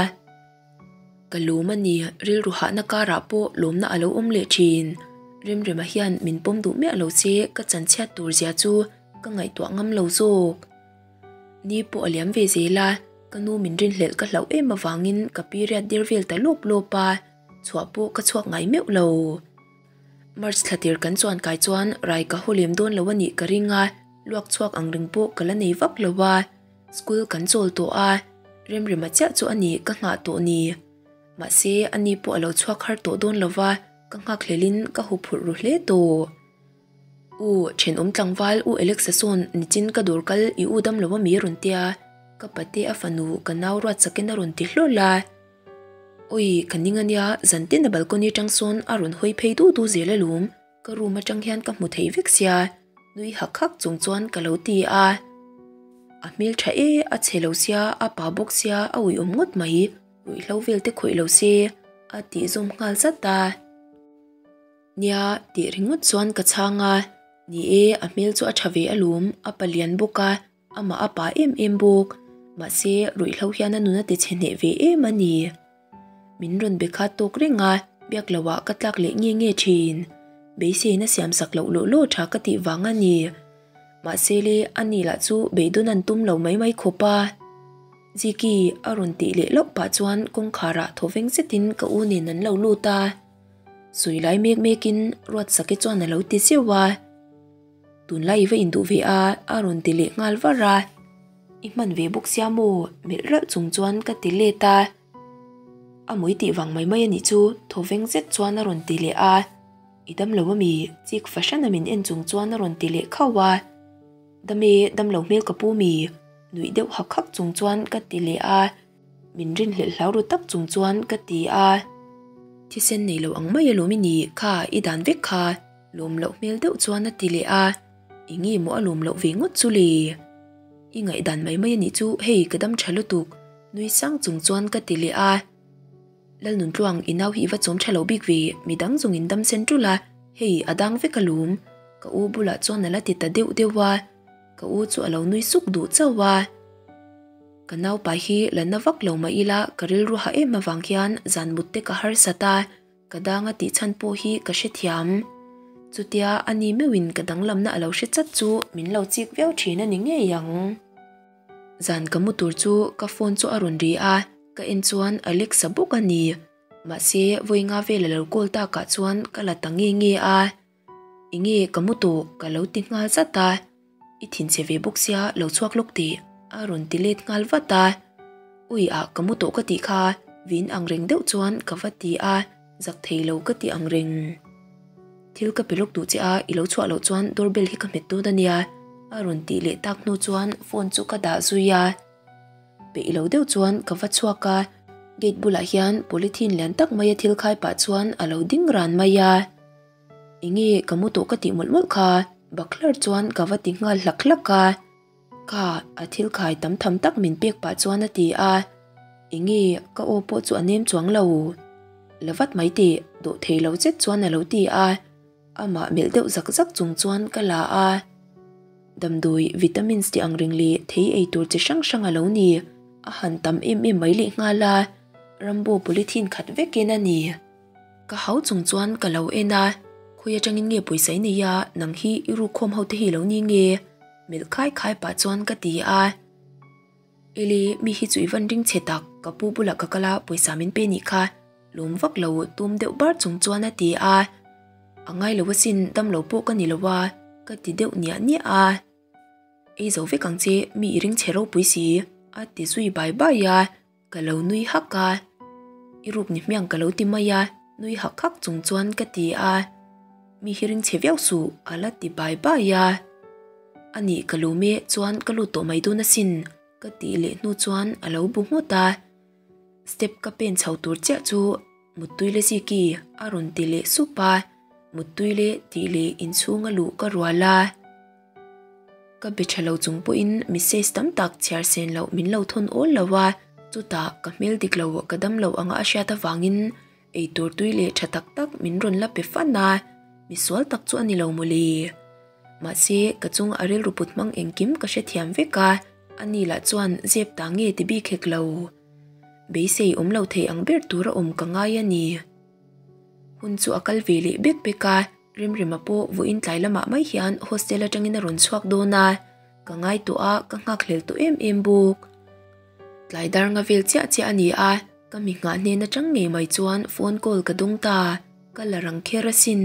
Ka lawm a ni, rilru hahna karah pawh lawmna a lo awm leh thin. Remrema hian min pawm duh miah lo che ka chanchhiat tur zia chu ka ngaihtuah ngam lo zawk. Ni pawh a liam ve zel a, ka nu min rinhlelh ka hlauh em avangin ka period dir vel ta lawp lawp a, chhuah pawh ka chhuak ngai meuh lo. March thla tir kan chuan kai chuan rai ka haw lem dawn lo a nih ka ring a, luak chhuak ang reng pawh ka la nei vak lo a, school kan chawl tawh a, Remrema chiah chu a ni ka nghah tawh ni. Mahse a ni pawh a lo chhuak har tawh dawn lo va, ka nghakhlelhin ka huphurh ru hle tawh. U, thenawm tlangval U Alexa sawn nichin ka dawr kal i u dam lo a mi rawn tia, ka pate a fanu ka nau ruat sakin a rawn ti hlawl a. Awi, ka ning ania, zan tin a balcony atang sawn a rawn hawi phei du du zel alawm, ka room atang hian ka hmu thei vek sia, nui hak hak chung chuan ka lo ti a. A hmel tha e, a chhe lo sia, a pa bawk sia, a uiawm ngawt mai, ruihhlo vel te khawih lo se, a tih zawm nghal zat a. Nia, tih ringawt chuan ka chhang a. Ni e, a hmel chu a tha ve alawm, a palian bawk a, amah a pa em em bawk. Mahse, ruihhlo hian a nun a ti chhe hneh ve em a ni. Min rawn be kha tawk reng a, biak loah ka tlak leh nge nge thin. Beiseina siam sak loh lawh lawh tha ka tih vang a ni. Mahse le, ani lah chu beidawn an tum lo mai mai khawp a. Ziki, a rawn tih leh loh pah chuan kawngkharah thawveng zetin ka u nen an lo lut a. Sawi lai mek mekin Ruatsaki chuan a lo ti zeuh a. Tunlai i va induh ve a, a rawn ti leh nghal var a. I hman ve bawk sia maw? Melh ralh chung chuan ka ti let a. A mui tih vang mai mai a nih chu, thawveng zet chuan a rawn ti leh a. I dam lo ami? Chik fahran a min en chung chuan a rawn ti leh khauh a. Dam e, dam lo hmel ka pu mi? Nuih deuh hak hak chung chuan ka ti leh a. Min rinhlelh hlau ru tak chung chuan ka ti a. Thisen nei lo ang mai alawm i nih kha i dan vek kha lawm loh hmel deuh chuan a ti leh a. Enge maw a lawm loh ve ngawt chu le? I ngaihdan mai mai a nih chu hei ka dam tha lutuk nui sang chung chuan ka ti leh a. Lalnuntluang i nau hi i va chawm tha lo bik ve, midang zawng in dam sen tul a, hei a dang vek alawm ka u bulah chuan a la ti ta deuh deuh a, ka u chu a lo nui suk duh chauh a. Ka naupai hi la na vak lo mah ila ka rilru ha em avang hian zan mut te ka harsat a, Ka dang a tih chhan pawh hi ka hrethiam. Chutia a ni meuhin ka danglamna a lo hre chat chu min lo chik viau thin a ni ngei ang. Zan ka mu tur chu ka phone chu a rawn ri a, ka en chuan Alexa bawk a ni. Mahse vawi nga vel a lo call takah chuan ka la ta nge nge a. Enge ka mu tawh ka lo ti nghal zat a. I thinchhe ve bawk sia lo chhuak lawk tih a rawn ti let nghal vat a. Ui ah ka mu tawh ka tih kha vin ang reng deuh chuan ka va ti a, zak thei lo ka ti ang reng. Thil ka pe lawk duh che a, i lo chhuah loh chuan doorbell hi ka hmet dawn a nia a rawn tih leh tak hnu chuan phone chu ka dah zui a. Peih lo deuh chuan ka va chhuak a, gate bulah hian polythene lian tak maia thil khai pah chuan a lo ding ran mai a. Enge ka mu tawh ka tih mawlh mawlh kha bakhlar chuan ka va ti nghal hlak hlak a. Ka a thil khai tam tham tak min pek pah chuan a ti a. Enge ka aw pawh chu a nem chuang lo. La vat mai teh dawh thei lo zet chuan a lo ti a. Amah melh deuh zak zak chung chuan ka la a. Damdawi vitamins tih ang reng leh thei ei tur chi hrang hrang a lo ni. A han tam em em mai leh nghal a. Rambo polythene khat vekin a ni. Ka hau chung chuan ka lo en a, khawi atangin nge pawisa i nei a, nang hi i rukkhawm ho te hi lo ni nge? Melh khai khai pah chuan ka ti a. Eli, mi hi chu i van ring chhe tak, ka pu bulah ka kal a, pawisa min pe nih kha, lawm vak lo tum deuh bar chung chuan a ti a. A ngai lo asin, dam lo pawh ka ni lo a, ka ti deuh niah niah a. Ei zo vek ang che, mi i ring chhe ropui si, a ti zui bai bai a. Ka lo nui hak a, i ruk ni hmiang ka lo ti mai a, nui hak hak chung chuan ka ti a, mi hi ring chhe viau suh a la ti bai bai a. A nih ka lum e chuan ka lut tawh mai dawn asin ka tih leh hnu chuan a lo bu nghut a, step ka pen chho tur chiah chu Muttui le Ziki a rawn ti leh sup a, Muttui le tih leh inchhung a luh ka rual a. Ka be tha lo chung pawhin message tam tak chhiar sen loh min lo thawn awl lo a, chutah ka hmel dik lo ka dam loh anga a hriat avangin eitur tui leh tha tak tak min rawn la pe fan a, misual tak chu a ni lo mawle. Mahse, ka chunga a rilru put hmang engkim ka hrethiam vek a, ani lah chuan zep ta nge ti bik hek lo. Beisei awm lo thei ang ber tura awm ka ngai a ni. Hun chu a kal ve leh bek bek a. Remrema pawh vawiin tlai lamah mai hian hostel atangin a rawn chhuak dawn a, ka ngai tawh a, ka nghakhlel tawh em em bawk. Tlai dar nga vel chiah chiah a ni a, ka mi nghah hnen atang ngei mai chuan phone call ka dawng ta, ka la rang kher asin.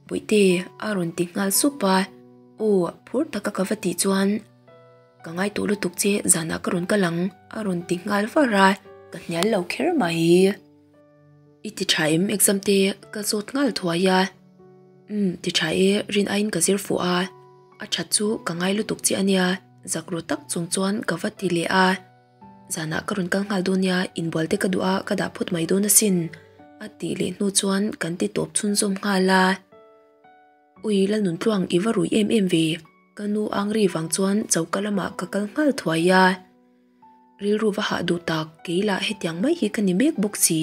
Bawihte a rawn ti nghal sup a, aw phur taka ka va tih chuan ka ngai tawh lutuk che zanah ka rawn kal ang a rawn ti nghal var a, ka hnial lo kher mai. I ti tha em exam te ka zawt nghal thuai a. Umm ti tha e rin aiin ka zir fuh a. A that chu ka ngai lutuk che ania zak ru tak chung chuan ka va ti leh a. Zanah ka rawn kal nghal dawn nia inbual te ka duh a ka dah phawt mai dawn asin a tih leh hnu chuan kan ti tawp chhunzawm nghal a. Ui Lalnuntluang i va rui em em ve ka nu Angri vang chuan choka lamah ka kal nghal thuai a. Rilru va hah duh tak, kei lah hetiang mai hi ka ni mek bawk si.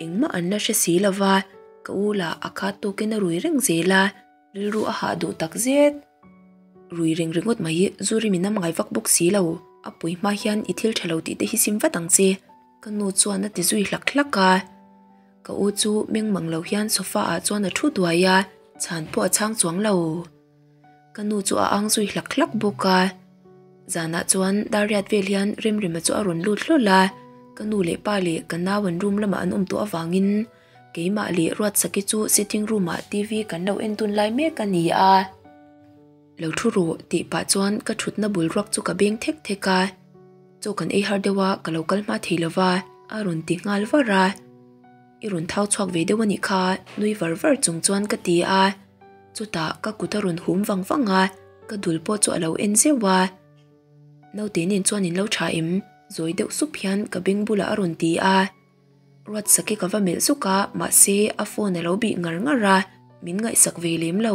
Engmah an la hre si lo va, ka u lah a khat tawkin a rui reng zel a, rilru a hah duh tak zet. Rui reng ringawt mai, zu rim in a ngai vak bawk si lo, a pui hma hian i thil tha lo tih te hi sim vat ang che, ka nu chuan a ti zui hlak hlak a. Ka u chu meng mang lo hian sofa ah chuan a thu duai a, chhan pawh a chhang chuang lo. Ka nu chu a ang zui hlak hlak bawk a. Zanah chuan Dariat vel hian Remrema chu a rawn lut hlawl a, ka nu leh pa leh ka nau an room lamah an awm tawh avangin keimah leh Ruatsaki chu sitting room ah TV kan lo en dun lai mek a ni a. Lo thu rawh tih pah chuan ka thutna bul ruak chu ka beng thek thek a, chaw kan ei har deuh a ka lo kal hma thei lova a rawn ti nghal var a. I rawn thau chhuak ve deuh a nih kha nui var var chung chuan ka ti a. Chutah ka kut a rawn hum vang vang a, ka dul pawh chu a lo en zeuh a. Naute nen chuan in lo tha em? Zawi deuh sup hian ka beng bulah a rawn ti a. Ruatsaki ka va melh zuk a, mahse a phone a lo bih ngar ngar a, min ngaihsak ve lem lo.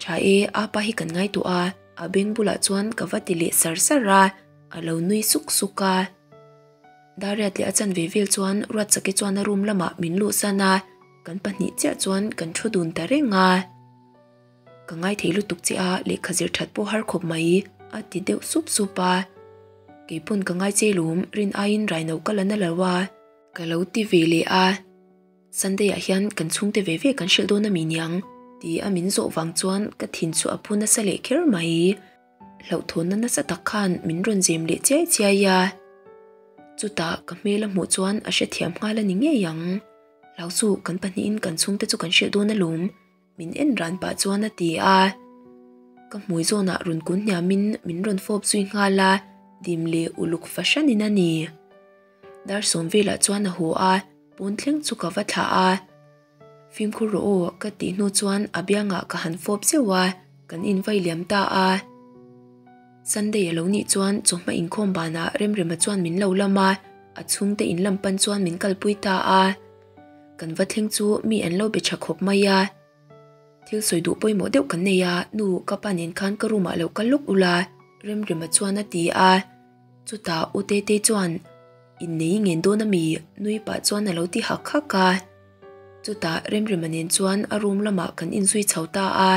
Tha e, apa hi kan ngaihtuah a. A beng bulah chuan ka va ti leh sar sar a, a lo nui suk suk a. Dariat leh a chanve vel chuan Ruatsaki chuan a room lamah min luhsan a, kan pahnih chiah chuan kan thu dun ta reng a. Ka ngaithei lutuk che a, lehkha zir that pawh har khawp mai, a ti deuh sup sup a. Keipawn ka ngai che lawm, rin aiin raino ka la na lo a. Ka lo ti ve leh a. Sunday ah hian kan chhungte ve ve kan hrilh dawn a mi niang? Ti a min zawh vang chuan ka thin chu a phu nasa leh kher mai. Hlauhthawnna nasa tak khan min rawn zem leh chiai chiai a. Chutah ka hmel a hmuh chuan a hrethiam nghal a ni ngei ang. Hlau chu kan pahnihin kan chhungte chu kan hrilh dawn alawm. Min en ran pah chuan a ti a. Ka hmui zawnah rawn kun hniamin min rawn fawp zui nghal a, dim leh uluk fahranin a ni. Dar sawm velah chuan a haw a, pawn thleng chu ka va thlah a. Fimkhur rawh aw ka tih hnu chuan a biangah ka han fawp zeuh a, kan invai liam ta a. Sunday a lo nih chuan chawhma inkhawm banah Remrema chuan min lo lam a, a chhungte in lam pan chuan min kalpui ta a. Kan va thleng chu mi an lo be tha khawp mai a. Thil sawi duh pawimawh deuh kan nei a, nu ka pa nen khan ka room ah lo kal lawk ula Remrema chuan a ti a. Chutah U Tetei chuan Innei i ngen dawn ami? nui pah chuan a lo ti hak hak a. Chutah Remrema nen chuan a room lamah kan inzui chho ta a,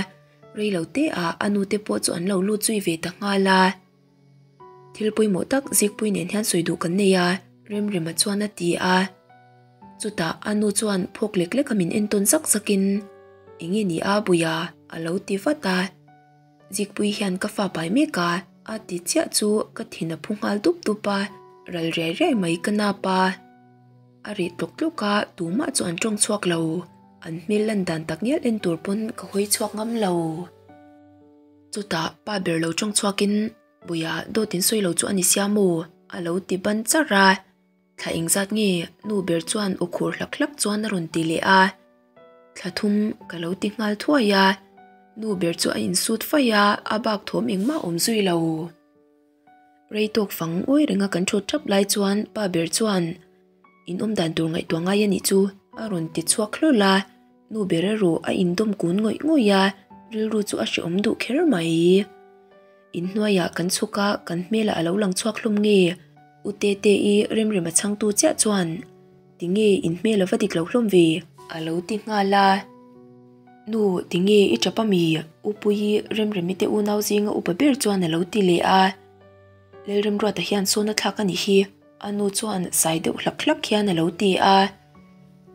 rei lo te ah a nu te pawh chu an lo lut zui ve ta nghal a. Thil pawimawh tak Zikpui nen hian sawi duh kan nei a, Remrema chuan a ti a. Chutah a nu chuan phawk lek lek a min entawn zak zakin, Enge ni a Buia? a lo ti vat a. Zikpui hian ka fa pai mek a, a ti chiah chu ka thin a phu nghal dup dup a, ral riai riai mai ka nap a. A reh tlawk tlawk a, tumah chu an tawng chhuak lo. An hmel lan dan tak ngial en tur pawn ka hawi chhuak ngam lo. Chutah pa ber lo tawng chhuakin, Buia dawt in sawi lo chu a ni sia maw? a lo ti ban charh a. Thla engzat nge? Nu ber chuan aw khur hlak hlak chuan a rawn ti leh a. Thla thum ka lo ti nghal thuai a. Nu ber chu a insut faih a, a bak thawm engmah awm zui lo. Rei tawk fang ngawi renga kan thut thap lai chuan pa ber chuan in awm dan tur ngaihtuah ngai a nih chu a rawn ti chhuak hlawl a. Nu ber erawh a indawm kun ngawih ngawih a, rilru chu a hrehawm duh kher mai. Inhnuaiah kan chhuk a, kan hmelah a lo lang chhuak hlawm nge? U Tete-i Remrema chhangtu chiah chuan, Tinge in hmel a va dik lo hlawm ve? A lo ti nghal a. Nu, tinge i tap a mi? U Puii Remremi te unau zinga upa ber chuan a lo ti leh a. Lalremruata hian sawn a thlak a nih hi, a nu chuan sai deuh hlak hlak hian a lo ti a.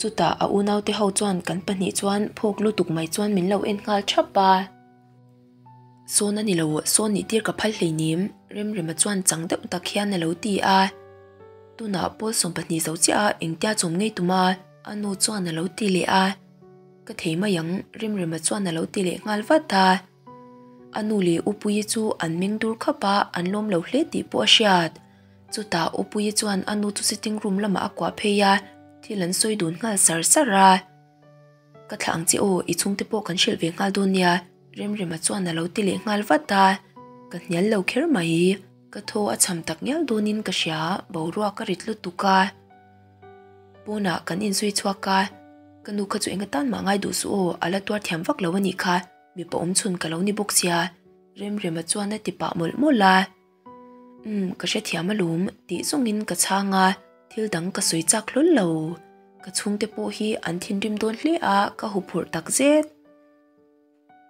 Chutah a unaute ho chuan kan pahnih chuan phawk lutuk mai chuan min lo en nghal thap a. Sawn a ni lo, sawn nih tir ka phal hleinem, Remrema chuan chang deuh tak hian a lo ti a. Tunah pawl 12 zo chiah a engtia chawm ngei tum a, a nu chuan a lo ti leh a. Ka thei mai ang, Remrema chuan a lo ti leh nghal vat a. A nu leh U Puii chu an meng dur khap a, an lawm lo hle tih pawh a hriat. Chutah U Puii chuan a nu chu sitting room lamah a kuah phei a, thil an sawi dun nghal sar sar a. Ka thlah ang che aw, i chhungte pawh kan hrilh ve nghal dawn nia, Remrema chuan a lo ti leh nghal vat a, ka hnial lo kher mai. Ka thaw a cham tak ngial dawnin ka hria, boruak a rit lutuk a. Pawnah kan inzui chhuak a, ka nu kha chu eng atan mah ngai duh suh aw, a la tuar thiam vak lo a nih kha, mipa awm chhun ka lo ni bawk sia, Remrema chuan a ti pah mawlh mawlh a. Umm, ka hrethiam alawm tih zawngin ka chhang a, thil dang ka sawi chak hlawl lo. Ka chhungte pawh hi an thinrim dawn hle a, ka huphurh tak zet.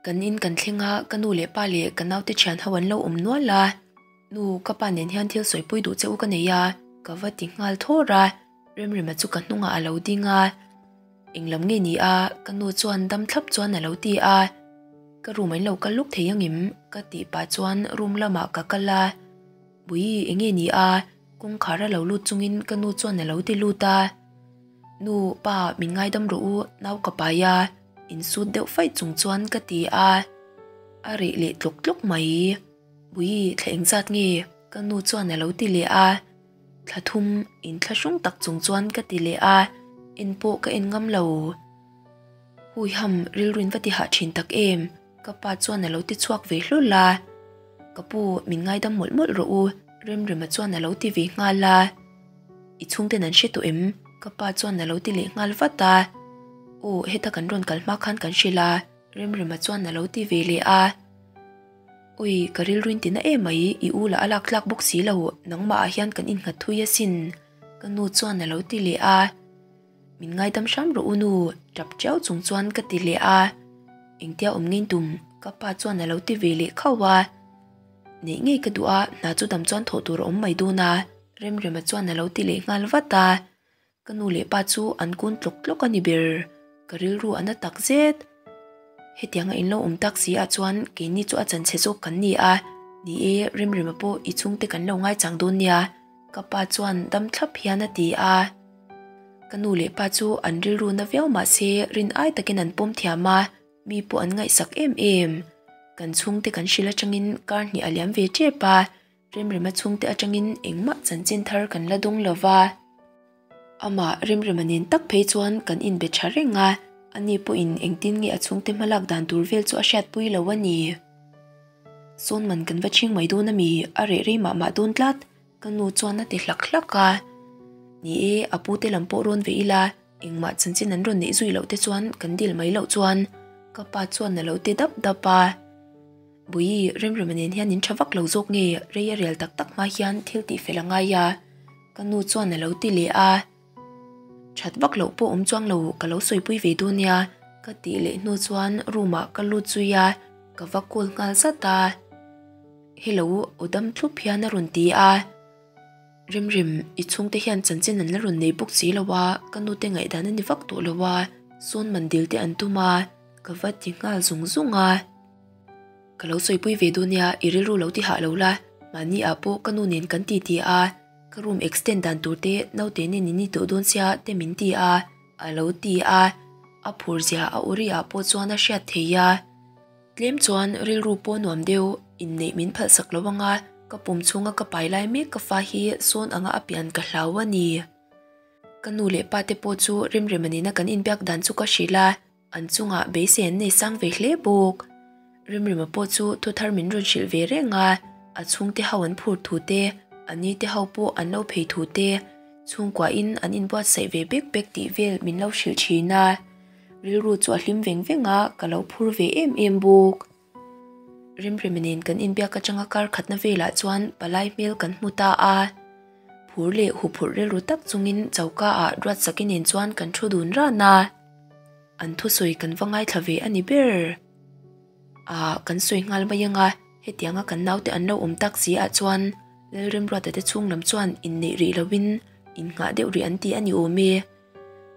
Kan in kan thleng a, ka nu leh pa leh ka naute thian ho an lo awm nual a. Nu, ka pa nen hian thil sawipui duh che u ka nei a, ka va ti nghal thawr a, Remrema chu ka hnungah a lo ding a. Englam nge ni a? Ka nu chuan dam thlap chuan a lo ti a. Ka room an lo kal luk thei angem? Ka tih pah chuan room lamah ka kal a. Bui, enge ni a? Kawngkhar a lo lut chungin ka nu chuan a lo ti lut a. Nu, pa, min ngaidam rawh u, nau ka pai a, insut deuh faih chung chuan ka ti a. A reh leh tlawk tlawk mai. Bui, thla engzat nge? Ka nu chuan a lo ti leh a. Thla thum inthlahrung tak chung chuan ka ti leh a, en pawh ka en ngam lo. Huiham rilruin va ti hah thin tak em? Ka pa chuan a lo ti chhuak ve hlawl a. Ka pu, min ngaidam mawlh mawlh rawh u, Remrema chuan a lo ti ve nghal a. I chhungten an hre tawh em? Ka pa chuan a lo ti leh nghal vat a. Aw, heta kan rawn kal hma khan kan hrilh a, Remrema chuan a lo ti ve leh a. Ui, ka rilruin tina emai, i u lah a lak tlak bawk si lo, nangmah ah hian kan innghat thui asin, ka nu chuan a lo ti leh a. Min ngaidam hram rawh u nu, tap tiau chung chuan ka ti leh a. Engtia awm ngei tum, ka pa chuan a lo ti ve leh khauh a. Neih ngei ka duh a, hna chu dam chuan thawh tur a awm mai dawn a, Remrema chuan a lo ti leh nghal vat a. Ka nu leh pa chu an kun tlawk tlawk a ni ber, ka rilru a na tak zet. Hetianga in lo awm tak si ah chuan keini chu a chanchhe zawk kan ni a, ni e, Remrema pawh i chhungte kan lo ngaichang dawn nia, ka pa chuan dam thlap hian a ti a. Ka nu leh pa chu an rilru na viau mah se rin ai takin an pawm thiam a, mi pawh an ngaihsak em em. Kan chhungte kan hrilh atangin kar hnih a liam ve tep a, Remrema chhungte atangin engmah chanchin thar kan la dawng lo va. Amah Remrema nen tak phei chuan kan inbe tha reng a, ani pawhin engtin nge a chhungte hmalak dan tur vel chu a hriatpui lo a ni. Sawn man kan va chhing mai dawn a mi, a reh rei mah mah dawn tlat, ka nu chuan a ti hlak hlak a. Ni e, a pute lam pawh rawn ve ila, engmah chanchin an rawn neih zui loh te chuan kan dil mai loh chuan ka pa chuan a lo ti dap dap a. Bui, Remrema nen hian in tha vak lo zawk nge rei a rel tak tak hma hian thil tih fel a ngai a, ka nu chuan a lo ti leh a. That vak loh pawh awm chuang lo ka lo sawipui ve dawn nia ka tih leh hnu chuan room ah ka lut zui a, ka va call nghal zat a. Hello, aw dam thlup hian a rawn ti a. Remrem, i chhungte hian chanchin an la rawn nei bawk si lo a, ka nute ngaihdan a ni vak tawh lo a, sawn man dil te an tum a, ka va ti nghal zung zung a. Ka lo sawipui ve dawn nia, i rilru lo ti hah lo la, mahni ah pawh ka nu nen kan ti ti a, ka room extend dan tur te naute nen in ni tawh dawn sia te min ti a, a lo ti a, a phur zia a uri ah pawh chuan a hriat thei a. Tlem chuan rilru pawh nuam deuh, inneih min phalhsak lo anga ka pum chhunga ka pai lai mek ka fa hi sawn anga a pian ka hlau a ni. Ka nu leh pa te pawh chu Remrema nena kan inbiak dan chu ka hrilh a, An chungah beisei an nei sang ve hle bawk. Rimrima pawh chu thu thar min rawn hrilh ve reng a, a chhungte ho an phur thu te, a ni te ho pawh an lo phei thu te, chhungkuahin an inbuatsaih ve bek bek tih vel min lo hrilh thin a. Rilru chu a hlim veng veng a, ka lo phur ve em em bawk. Rimrima nen kan inbiak atanga kar khatna velah chuan palai hmel kan hmu ta a. Phur leh huphurh rilru tak chungin choka ah Ruatsaki nen chuan kan thu dun ran a. An thusawi kan va ngaithla ve a ni ber. Ah, kan sawi nghal mai anga, hetianga kan naute an lo awm tak si ah chuan Lalremruata te chhung lam chuan inneih rih lovin innghah deuh rih an ti a ni awm e.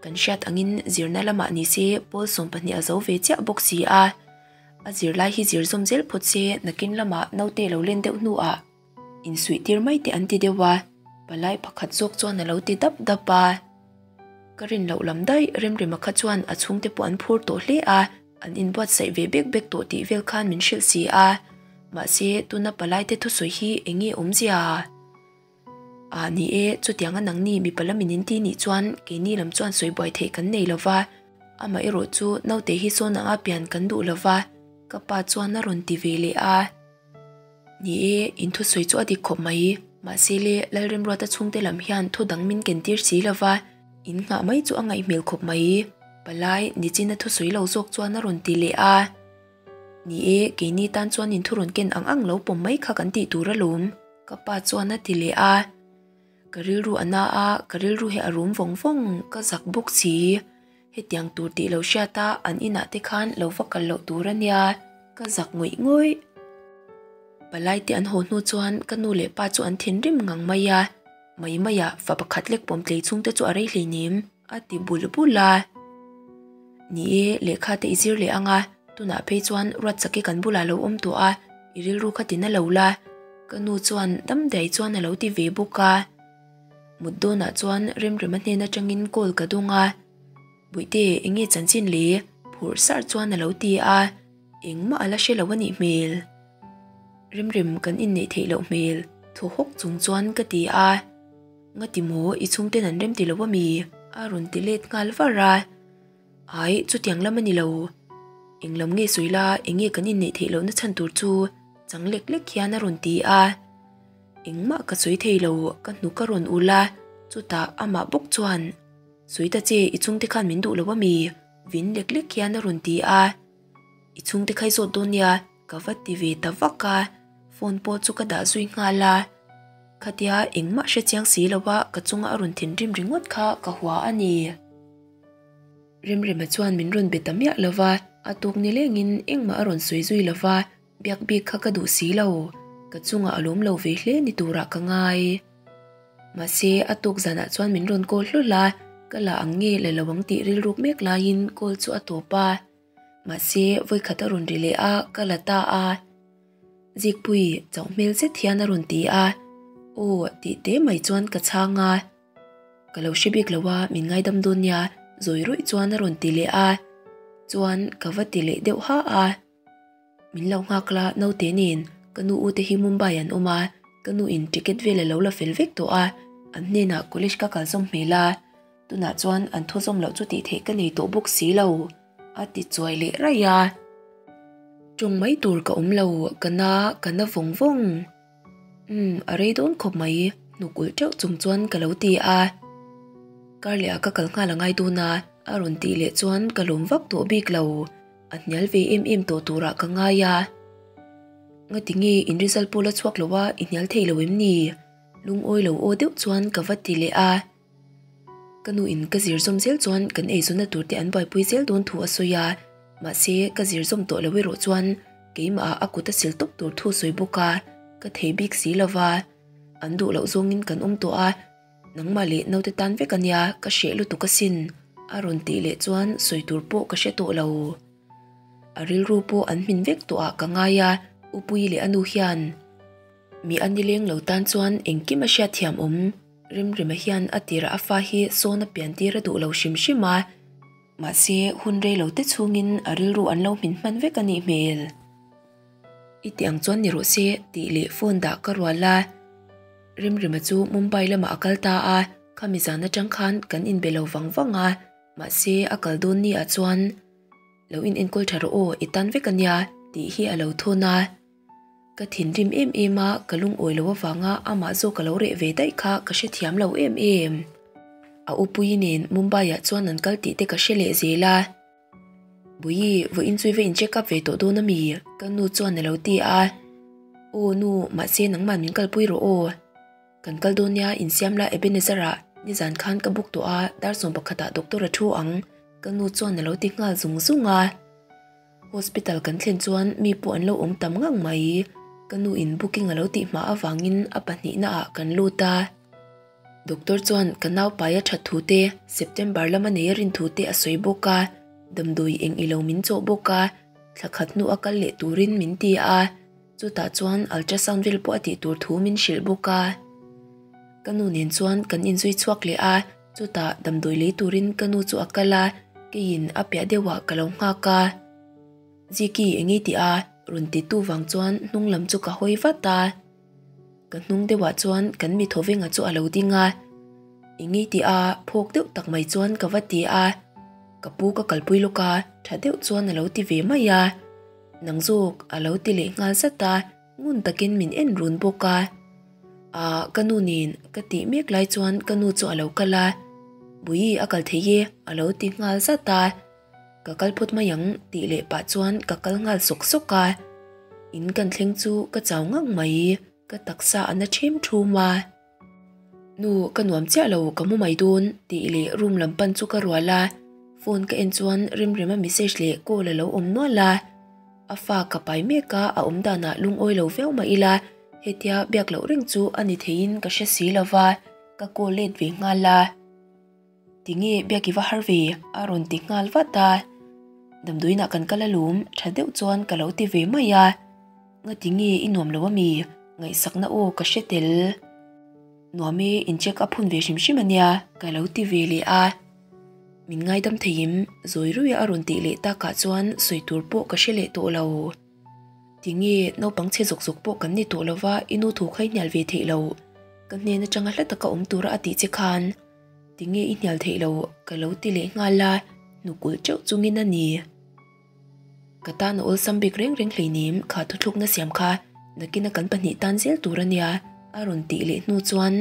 Kan hriat angin zirna lamah ni se pawl 12 a zo ve chiah bawk si a. A zirlai hi zir zawm zel phawt se nakin lamah naute lo len deuh hnuah Insuih tir mai teh an ti deuh a, palai pakhat zawk chuan a lo ti dap dap a. Ka rin loh lam daih Remrema kha chuan a chhungte pawh an phur tawh hle a, an inbuatsaih ve bek bek tawh tih vel khan min hrilh si a. Mahse, tuna palaite thusawi hi eng nge awmzia? Ah, ni e, chutianga nangni mipa lamin in ti nih chuan keini lam chuan sawi buai theih kan nei lo va, amaherawh chu naute hi sawn anga pian kan duh lo va, ka pa chuan a rawn ti ve leh a. Ni e, in thusawi chu a dik khawp mai. Mahse le, Lalremruata chhungte lam hian thu dang min ken tir si lo va, in nghah mai chu a ngaih hmel khawp mai. Palai, nichina thusawi lo zawk chuan a rawn ti leh a. Ni e, keini tan chuan in thu rawn ken ang ang lo pawm mai kha kan tih tur alawm, ka pa chuan a ti leh a. Ka rilru a na a, ka rilru hi a rum vawng vawng, ka zak bawk si. Hetiang tur tih lo hriat a, an inah te khan lo va kal loh tur a nia, ka zak ngawih ngawih. Palai te an haw hnu chuan ka nu leh pa chu an thinrim ngang mai a, mai maiah fa pakhat lek pawm tlei chhung te chu a rei hleinem a ti bul bul a. Ni e, lehkha te i zir leh ang a, tunah phei chuan Ruatsaki kan bulah lo awm tawh a, i rilru kha ti na lo la, ka nu chuan damdaih chuan a lo ti ve bawk a. Mut dawnah chuan Remrema hnen atangin call ka dawng a, Bawihte eng nge chanchin le? Phur sar chuan a lo ti a, engmah a la hre lo a nih hmel. Remrem kan inneih theih loh hmel, thaw hawk chung chuan ka ti a, Ngati maw i chhungten an rem ti lo ami? A rawn ti let nghal var a, Ai chutiang lam a ni lo, eng lam nge sawi la eng nge kan inneih theih lohna chhan tur chu chang lek lek hian a rawn ti a. Engmah ka sawi thei lo, ka hnuk a rawn ul a, chutah amah bawk chuan, Sawi ta che, i chhungte khan min duh lo ami? Vin lek lek hian a rawn ti a. I chhungte kha i zawt dawn nia, Ka va ti ve ta vak a, phone pawh chu ka dah zui nghal a. Khatia engmah hre chiang si lo a ka chunga a rawn thinrim ringawt kha ka hua a ni. Remrema chuan min rawn be ta miah lo va, a tuk ni lengin engmah a rawn sawi zui lo va, biak bik kha ka duh si lo, ka chungah a lawm lo ve hle ni turah ka ngai. Mahse, a tuk zanah chuan min rawn call hlawlh a, ka la ang nge la lo ang tih rilruk mek laiin call chu a tawp a. Mahse, vawikhat a rawn ri leh a, ka la ta a. Zikpui, chauh hmel zet hian a rawn ti a. Aw, tih te mai chuan ka chhang a. Ka lo hre bik lo a, min ngaidam dawn nia, zawi rawih chuan a rawn ti leh a. Chuan, ka va ti leh deuh ha a. Min lo nghak la, naute nen, ka nu ute hi Mumbai an awm a, ka nu in ticket vel a lo la fel vek tawh a, an hnenah college ka kal zawm hmel a, tunah chuan an thu zawm loh chu tih theih ka nei tawh bawk si lo, a ti chuai leh raih a. Tawng mai tur ka awm lo, ka na, ka na vawng vawng. Umm, a rei dawn khawp mai, hnuk ulh teuh chung chuan ka lo ti a. Kar leh ah ka kal nghal a ngai dawn a, a rawn tih leh chuan ka lawm vak tawh bik lo. A hnial ve em em tawh turah ka ngai a. Ngati nge in result pawh la chhuak lo a, i hnial thei lo em ni? Lungawi lo aw deuh chuan ka va ti leh a. Ka nu in ka zir zawm zel chuan kan eizawnna tur te an buaipui zel dawn thu a sawi a, mahse ka zir zawm tawh lo erawh chuan keimah ah a kut a sil tawp tur thu a sawi bawk a, ka thei bik si lo va. An duh loh zawngin kan awm tawh a. Nangmah leh naute tan vek a nia, ka hreh lutuk asin, a rawn tih leh chuan sawi tur pawh ka hre tawh lo. A rilru pawh an hmin vek tawh ah ka ngai a, U Puii leh a nu hian mi a nileng lo tan chuan engkim a hriatthiam awm. Remrema hian a tirah a fa hi sawn a pian tir a duh lo hrim hrim a, mahse hun rei lo te chhungin a rilru an lo hmin hman vek a nih hmel. I ti ang chuan ni rawh se tih leh phone dah ka rual a. Remrema chu Mumbai lamah a kal ta a, khami zan atang khan kan inbe lo vang vang a, mahse a kal dawn ni ah chuan lo in enkawl tha rawh aw i tan vek a nia tih hi a lo thawn a. Ka thinrim em em a, ka lungawi lo avanga amah zawk a lo reh ve daih kha ka hrethiam lo em em. A upuii nen Mumbai ah chuan an kal tih te ka hre leh zel a. Bui, vawiin chu i va in check up ve tawh dawn a mi? Ka nu chuan a lo ti a. Aw nu, mahse nangmah min kalpui rawh aw. Kan kal dawn nia, insiam la Ebenezer ah nizan khan ka book tawh a, dar sawm pakhatah doctor a thu ang, ka nu chuan a lo ti nghal zung zung a. Hospital kan thlen chuan mi pawh an lo awm tam ngang mai. Ka nu in booking a lo tih hma avangin a pahnihna ah kan lut a. Doctor chuan ka nau pai a that thu te, September lama nei a rin thu te a sawi bawk a, damdawi eng ilo min chawh bawk a, thla khat hnu a kal leh turin min ti a, chutah chuan ultrasound vel pawh a tih tur thu min hrilh bawk a. Ka nu nen chuan kan inzui chhuak leh a, chutah damdawi lei turin ka nu chu a kal a, keiin a piah deuhah ka lo nghak a. Ziki eng i tih a? rawn ti tu vang chuan hnung lam chu ka hawi vat a. Ka hnung deuhah chuan kan mi thawvenga chu a lo ding a, I ngei tih a phawk deuh tak mai chuan ka va ti a, ka pu ka kalpui lawk a, tha deuh chuan a lo ti ve mai a, nang zawk a lo ti leh nghal zat a, ngun takin min en run bawk a. Ahh ka nu nen ka tih mek lai chuan ka nu chu a lo kal a, Bui a kal thei e a lo ti nghal zat a. Ka kal phawt mai ang tih leh pah chuan ka kal nghal sawk sawk a, in kan thleng chu ka chau ngang mai, ka taksa a na ṭhem ṭhum a. Nu, ka nuam chiah lo, ka mu mai dawn tih leh room lam pan chu ka rual a, phone ka en chuan Remrema message leh call a lo awm nual a, a fa ka pai mek a, a awm danah lungawi lo viau mah ila hetia biak loh reng chu a ni theiin ka hre si lo va, ka call let ve nghal a. Tinge biak i va har ve? a rawn ti nghal vat a. Damdawiinah kan kal alawm, tha deuh chuan ka lo ti ve mai a. Ngatinge i nuam lo ami? Ngaihsakna aw ka hre tel. Nuam e, in check up hun ve hrim hrim ania, ka lo ti ve leh a. Min ngaidam theim, zawi ruia a rawn tih leh takah chuan sawi tur pawh ka hre leh tawh lo. Tinge naupang chhe zawk zawk pawh kan ni tawh lova i nu thu kha i hnial ve theih lo. Ka hnen atanga hla taka awm tura a tih che khan. Tinge i hnial theih lo ka lo ti leh nghal a, hnukulh teuh chungin a ni. Ka tan a awlsam bik reng reng hleinem kha thuthlukna siam kha nakina kan pahnih tan zel tur a nia a rawn tih leh hnu chuan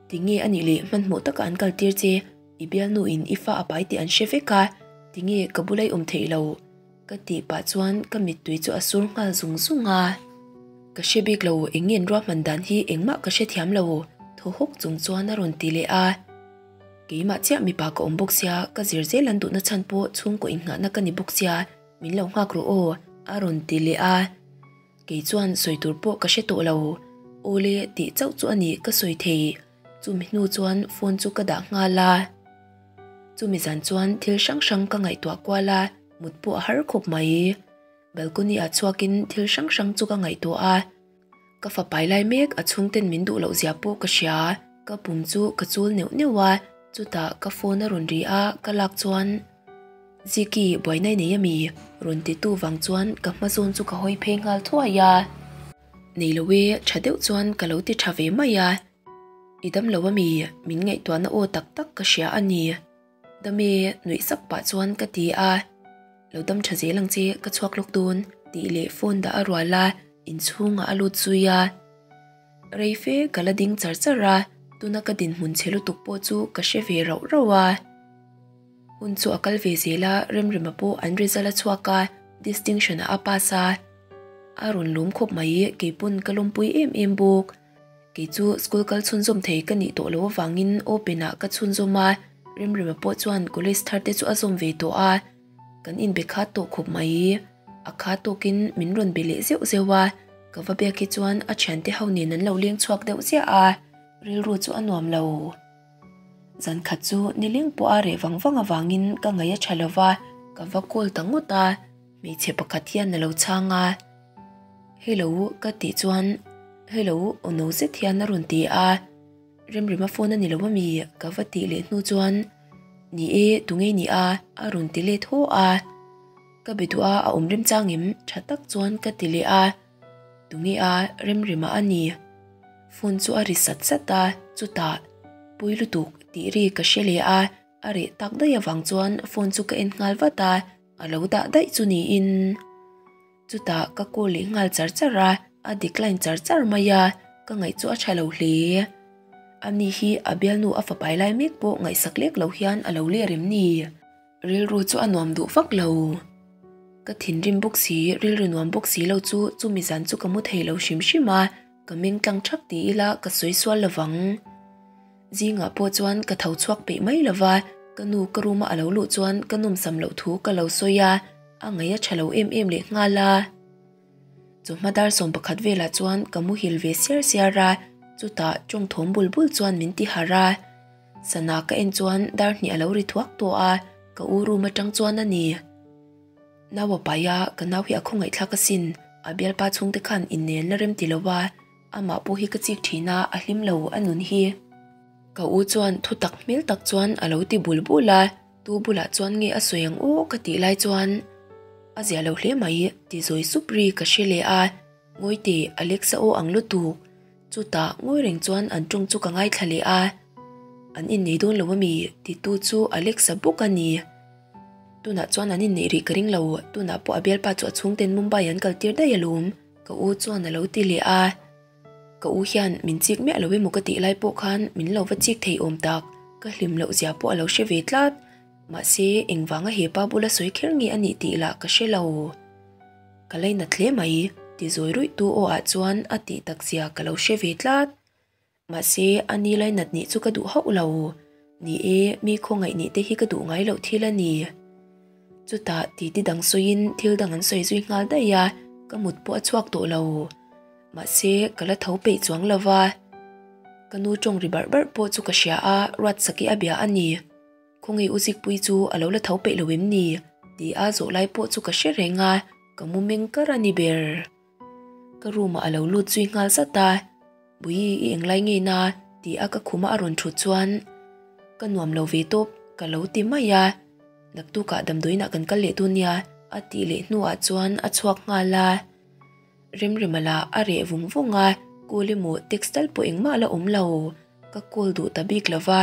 Tinge a nih leh hmanhmawh taka an kal tir che, i bialnu in i fa a pai tih an hre vek a, tinge ka bula i awm theih lo? Ka tih pah chuan ka mittui chu a sur nghal zung zung a. Ka hre bik lo, eng nge an ruahman dan hi engmah ka hrethiam lo, thaw hawk chung chuan a rawn ti leh a. Keimah chiah mipa ka awm bawk sia, ka zir zel an duhna chhan pawh chhungkaw innghahna ka ni bawk sia, min lo nghak rawh aw, a rawn ti leh a. Kei chuan sawi tur pawh ka hre tawh lo, awle tih chauh chu a ni ka sawi thei. Chumi hnu chuan phone chu ka dah nghal a. Chumi zan chuan thil hrang hrang ka ngaihtuah kual a, mut pawh a har khawp mai. Balcony ah chhuakin thil hrang hrang chu ka ngaihtuah a. Ka fa pai lai mek a chhungten min duh loh zia pawh ka hria. Ka pum chu ka chul neuh neuh a, chutah ka phone a rawn ri a, ka lak chuan Ziki buaina i nei ami? rawn ti tu vang chuan ka hma zawn chu ka hawi phei nghal thuai a. Nei lo e, tha deuh chuan ka lo ti tha ve mai a. I dam lo ami? Min ngaihtuahna aw tak tak ka hria a ni. Dam e, nuih sak pah chuan ka ti a. Lo dam tha zel ang che, ka chhuak lawk dawn tih leh phone dah a rual a, inchhungah a lut zui a. Rei fe ka la ding char char a, tuna ka dinhmun chhe lutuk pawh chu ka hre ve rauh rauh a. Hun chu a kal ve zel a, Remrema pawh an result a chhuak a, distinction ah a pass a. A rawn lawm khawp mai, keipawn ka lawmpui em em bawk. Kei chu school kal chhunzawm thei ka nih tawh loh avangin open ah ka chhunzawm a, Remrema pawh chuan college thar te chu a zawm ve tawh a, kan inbe khat tawh khawp mai. A khat tawkin min rawn be leh zeuh zeuh a, ka va biak hi chuan a thiante ho nen an lo leng chhuak deuh ziah a, rilru chu a nuam lo. Zan khat chu nileng pawh a reh vang vang avangin ka ngaih a tha lo va, ka va call ta ngawt a, hmeichhe pakhat hian a lo chhang a. Hello ka tih chuan Hello aw no zet hian a rawn ti a, Remrema phone a ni lo ami ka va tih leh hnu chuan Ni e, tunge ni a a rawn ti let haw a. Ka be duh a, a awm remchang em? Tha tak chuan ka ti leh a. Tunge a, Remrema a ni. Phone chu a ri sat sat a, chutah Pui lutuk tih ri ka hre leh a, a reh tak daih avang chuan phone chu ka en nghal vat a, a lo dah daih chu niin. Chutah ka call leh nghal char char a, a decline char char mai a, ka ngaih chu a tha lo hle. Ani hi a bialnu a fapai lai mek pawh ngaihsak lek lo hian a lo ler em ni? Rilru chu a nuam duh vak lo. Ka thinrim bawk si, rilru nuam bawk si lo chu chumi zan chu ka mu thei lo hrim hrim a, ka meng tlang thak ti ila ka sawi sual lovang. Zingah pawh chuan ka tho chhuak peih mai lova, ka nu ka room a a lo luh chuan ka nawmsam loh thu ka lo sawi a, a ngaih a tha lo em em leh nghal a. Chawhma dar 11 velah chuan ka muhil ve siar siar a, chutah tawng thawm bul bul chuan min ti harh a. Sana ka en chuan dar hnih a lo ri thuak tawh a, ka u room atang chuan a ni. Nau a pai a, ka nau hi a khawngaihthlak asin, a bialpa chhungte khan innel la rem ti lo a, amah pawh hi ka chik thin a, a hlim lo a nun hi. Ka u chuan thu tak hmel tak chuan a lo ti bul bul a, tu bulah chuan nge a sawi ang aw ka tih lai chuan a zia lo hle mai ti zawi sup ri ka hre leh a, ngawi teh Alexa aw ang lutuk. Chutah ngawi reng chuan an tawng chu ka ngaithla leh a, An innei dawn lo ami? titu chu Alexa bawk a ni. Tunah chuan an inneih rih ka ring lo, tunah pawh a bialpa chu a chhungten Mumbai an kal tir daih alawm, ka u chuan a lo ti leh a. Ka u hian min chik miah lo emaw ka tih lai pawh khan min lo va chik thei awm tak, ka hlim loh zia pawh a lo hre ve tlat. Mahse, engvanga he pa bula sawi kher nge a nih tih lah ka hre lo. Ka lainat hle mai, ti zawi ruih tu aw ah chuan a tih tak zia ka lo hre ve tlat. Mahse, a ni lainat nih chu ka duh hauh lo. Ni e, mi khawngaih nih te hi ka duh ngai loh thil a ni. Chutah titi dang sawiin thil dang an sawi zui nghal daih a, ka mut pawh a chhuak tawh lo. Mahse, ka la tho peih chuang lo va. Ka nu tawng ri barh barh pawh chu ka hria a, Ruatsaki a bia a ni. Khawngaih u Zikpui chu a lo la tho peih lo em ni? Tih a zawh lai pawh chu ka hre reng a, ka mu meng kar a ni ber. Ka room ah a lo lut zui nghal zat a, Bui i englai ngei na? Tih a ka khum a a rawn thut chuan ka nuam lo ve tawp ka lo ti mai a, Naktukah damdawiinah kan kal leh dawn nia a tih leh hnuah chuan a chhuak nghal a. Remrema lah a reh vung vung a, call emaw text tal pawh engmah a la awm lo, ka call duh ta bik lo va.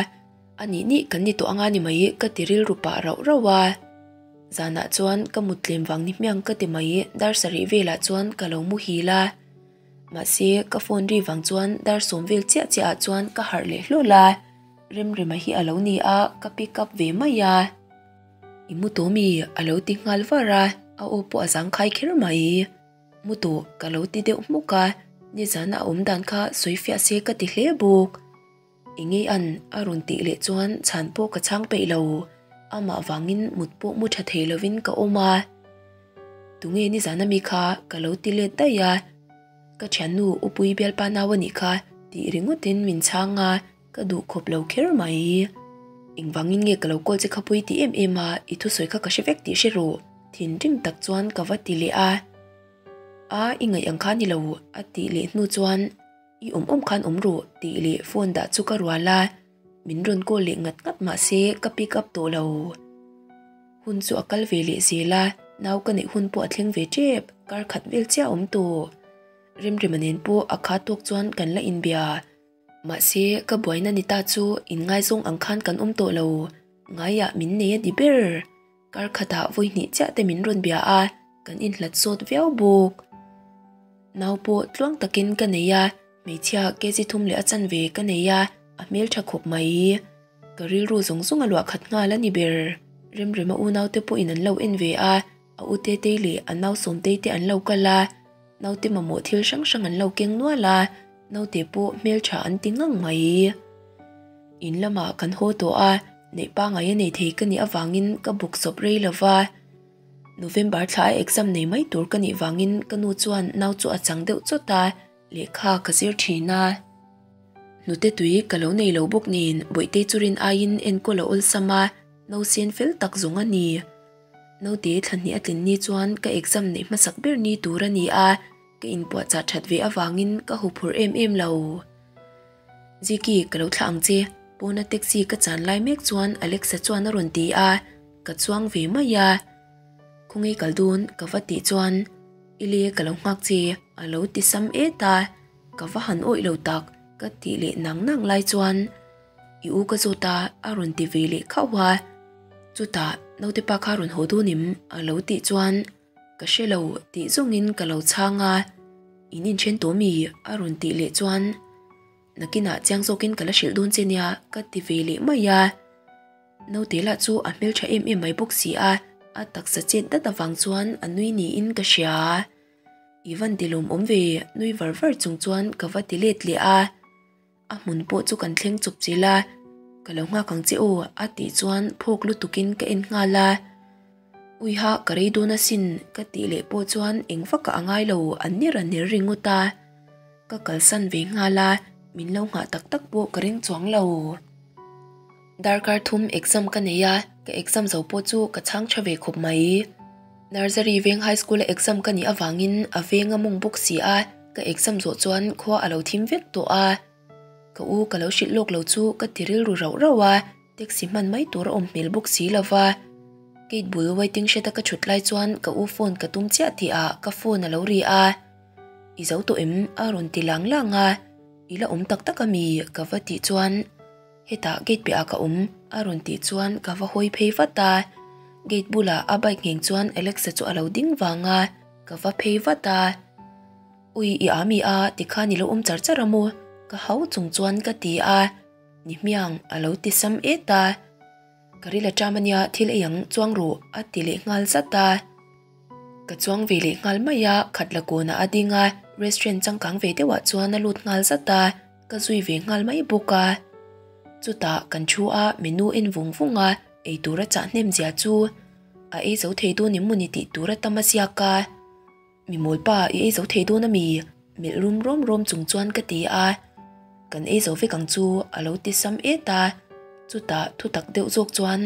A nih nih kan ni tawh anga ni mai ka ti rilru pah rauh rauh a. Zanah chuan ka mut tlem vang ni hmiang ka ti mai dar sarih velah chuan ka lo muhil a. Mahse ka phone ri vang chuan dar sawm vel chiah chiah ah chuan ka harh leh hlawl a. Remrema hi a lo ni a ka pick up ve mai a. I mu tawh mi? A lo ti nghal var a. A aw pawh a zangkhai kher mai. Mu tawh ka lo ti deuh hmuk a, nizan a awm dan kha sawi fiah se ka ti hle bawk. Engei an a rawn tih leh chuan chhan pawh ka chhang peih lo. Amah vangin mut pawh mu tha thei lovin ka awm a. Tunge nizan ami kha ka lo ti let daih a. Ka thiannu Upui bialpa nau a nih kha tih ringawtin min chhang a, ka duh khawp lo kher mai. Engvangin nge ka lo call che khapui ti em em a, i thusawi kha ka hre vek tih hre rawh. Thinrim tak chuan ka va ti leh a. A, i ngaih ang kha ni lo a tih leh hnu chuan I awm awm khan awm rawh tih leh phone dah chu ka rual a, min rawn call leh ngat ngat mahse ka pick up tawh lo. Hun chu a kal ve leh zel a, nau ka neih hun pawh a thleng ve tep, kar khat vel chiah a awm tawh. Remrema nen pawh a kha tawk chuan kan la inbia. Mahse ka buaina ni ta chu inngaizawng ang khan kan awm tawh lo, ngaiah min nei a ni ber. Kar khatah vawi hnih chiah te min rawn bia a, kan inhlat sawt viau bawk. Nau pawh tluang takin ka nei a, hmeichhia kg thum leh a chanve ka nei a, a hmeltha khawp mai. Ka rilru zawng zawng a luah khat nghal a ni ber. Remrema unaute pawhin an lo en ve a, a u Tetei leh a nau Sawmtei te an lo kal a, naute mamawh thil hrang hrang an lo keng nual a, naute pawh hmeltha an ti ngang mai. In lamah kan haw tawh a, neih pangai a nei thei ka nih avangin ka buk sawp rei lo va. November thla a exam nei mai tur ka nih vangin ka nu chuan nau chu a chang deuh chawt a, lehkha ka zir thin a. Hnute tui ka lo nei lo bawk nen Bawihtei chu rin aiin enkawl a awlsam a, nausen fel tak zawng a ni. Naute thla hnih a tlin ni chuan ka exam neih hmasak ber ni tur a ni a, ka inpuahchah that ve avangin ka huphurh em em lo. Ziki, ka lo thlah ang che, pawna taxi ka chan lai mek chuan Alexa chuan a rawn ti a, ka chuang ve mai a. Khawnge kal dawn ka va tih chuan I le ka lo nghak che a lo ti sam et a, ka va han awih lo tak ka tih leh nang nang lai chuan I u ka zawt a a rawn ti ve leh khauh a, chutah naute pa kha rawn haw dawn em a lo tih chuan Ka hre lo tih zawngin ka lo chhang a, in inthen tawh mi a rawn tih leh chuan nakinah chiang zawkin ka la hrilh dawn che nia ka ti ve leh mai a. Naute lah chu a hmeltha em em mai bawk si a, a taksa chet dat avang chuan a nui niin ka hria. I van ti lawmawm ve nui var var chung chuan ka va ti let leh a. A hmun pawh chu kan thleng chawp chil a, Ka lo nghak ang che aw a tih chuan phawk lutukin ka en nghal a. Uiha ka rei dawn asin ka tih leh pawh chuan eng vak a ngai lo an ner a ner ringawt a. Ka kalsan ve nghal a, min lo nghah tak tak pawh ka ring chuang lo. Darkar thum exam ka nei a, ka exam zo pawh chu ka chhang tha ve khawp mai. Nursery veng high school a exam ka nih avangin a veng a mawng bawk si a, ka exam zawh chuan khua a lo thim vek tawh a. Ka u ka lo hrilh lawk lo chu ka ti rilru rauh rauh a, taxi hman mai tur a awm hmel bawk si lo va. Gate bul waiting shed a ka thut lai chuan ka u phone ka tum chiah tih ah ka phone a lo ri a. I zo tawh em? a rawn ti lang lang a, I la awm tak tak ami? ka va tih chuan. Hetah gate piahah ka awm a rawn tih chuan ka va hawi phei vat a, gate bulah a bike ngheng chuan Alexa chu a lo ding vang a, ka va phei vat a. Ui i a mi a tikhan i lo awm char char a maw? Ka hau chung chuan ka ti a, ni hmiang a lo ti sam et a. Ka ril a ṭam ania thil ei ang chuang rawh a ti leh nghal zat a. Ka chuang ve leh nghal mai a, khat la kawnah a ding a, restaurant changkang ve deuhah chuan a lut nghal zat a. Ka zui ve nghal mai bawk a. Chutah kan thu a menu en vung vung a, ei tura chah hnem zia chu a ei zo thei dawn em mawni tih tura tam a ziak a. Mi mawlpa i ei zo thei dawn ami? Melh rum rawm rawm chung chuan ka ti a. Kan ei zo vek ang chu a lo ti sam et a. Chutah thutak deuh zawk chuan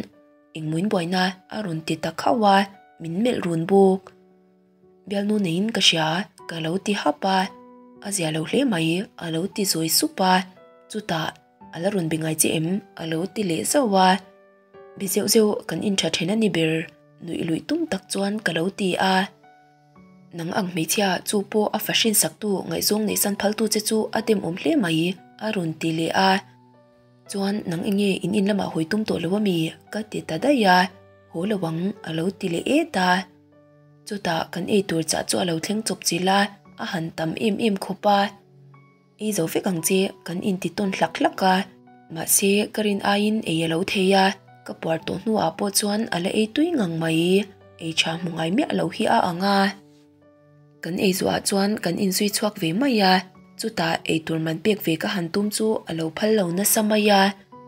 engmawin buaina a rawn ti ta khauh a, min melh run bawk. Bialnu neiin ka hria, ka lo ti hap a, a zia lo hle mai, a lo ti zawi sup a, chutah a la rawn be ngai che em? a lo ti leh zauh a, be zeuh zeuh kan intha then a ni ber, nuih luih tum tak chuan ka lo ti a. Nang ang hmeichhia chu pawh a fa hrinsaktu ngaihzawng neihsan phaltu che chu a demawm hle mai, a rawn ti leh a. Chuan nang enge in in lamah hawi tum tawh lo ami? Ka ti ta daih a, haw lo ang a lo ti leh et a. Chutah kan ei tur chah chu a lo thleng chawp chilh a, a han tam em em khawp a. Ei zo vek ang che kan inti tawn hlak hlak a, mahse ka rin aiin ei a lo thei a, ka puar tawh hnuah pawh chuan a la ei tui ngang mai. Ei tha hmu ngai miah lo hi a ang a. Kan ei zuah chuan kan inzui chhuak ve mai a, chutah eitur man pek ve ka han tum chu a lo phal lo nasa mai a,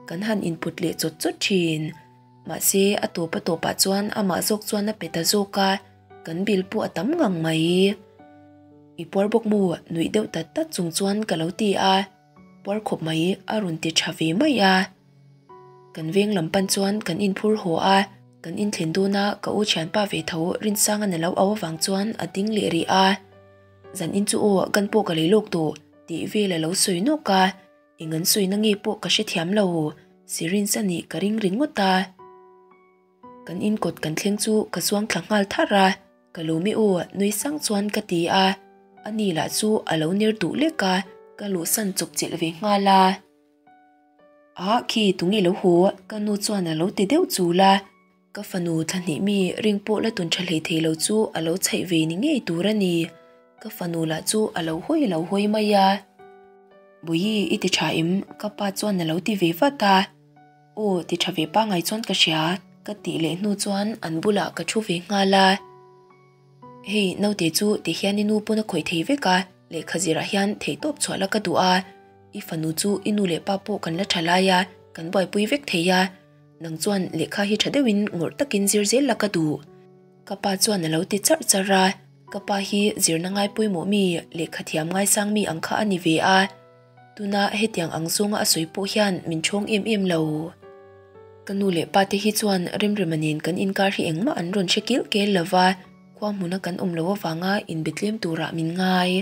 kan han input leh chawt chawt thin. Mahse a tawp a tawpah chuan amah zawk chuan a pe ta zawk a, kan bill pawh a tam ngang mai. I puar bawk maw nuih deuh tat tat chung chuan ka lo ti a. Puar khawp mai a rawn ti tha ve mai a. Kan veng lam pan chuan kan inphur haw a, kan inthlen dawn a ka u thianpa ve tho Rinsanga'n a lo au avang chuan a ding leh rih a. Zan in chu aw kan pawh ka lei lawk tawh tih vel a lo sawi nawk a, eng an sawi na nge pawh ka hrethiam lo, syringe a nih ka ring ringawt a. Kan in kawt kan thleng chu ka zuang thla nghal thar a, ka lo mi aw nui sang chuan ka ti a, a ni lah chu a lo ner duh lek a, ka luhsan chawp chilh ve nghal a. Ah khi tunge lo haw ka nu chuan a lo ti deuh chul a, ka fanu thla hnih mi ring pawh la tun tha hlei thei lo chu a lo chhaih ve ni ngei tur a ni, ka fanu lah chu a lo hawi lo hawi mai a. Bawihi i ti tha em? Ka pa chuan a lo ti ve vat a. Aw ti tha ve pangai chuan ka hria ka tih leh hnu chuan an bulah ka thu ve nghal a. Hei naute chu ti hian i nu pawn a khawih thei vek a, lehkha zirah hian theihtawp chhuah la ka duh a, i fanu chu i nu leh pa pawh kan la tha lai a, kan buaipui vek thei a, nang chuan lehkha hi tha deuhin ngawrh takin zir zel la ka duh. Ka pa chuan a lo ti charh charh a, ka pa hi zirna ngai pawimawh mi, lehkha thiam ngaisang mi ang kha a ni ve a. Tuna hetiang ang zawnga a sawi pawh hian min ṭhawng em em lo. Ka nu leh pa te hi chuan Remrema nen kan inkar hi engmah an rawn hre kilh kel lo va, khua hmuna kan awm loh avanga inbe tlem turah min ngai.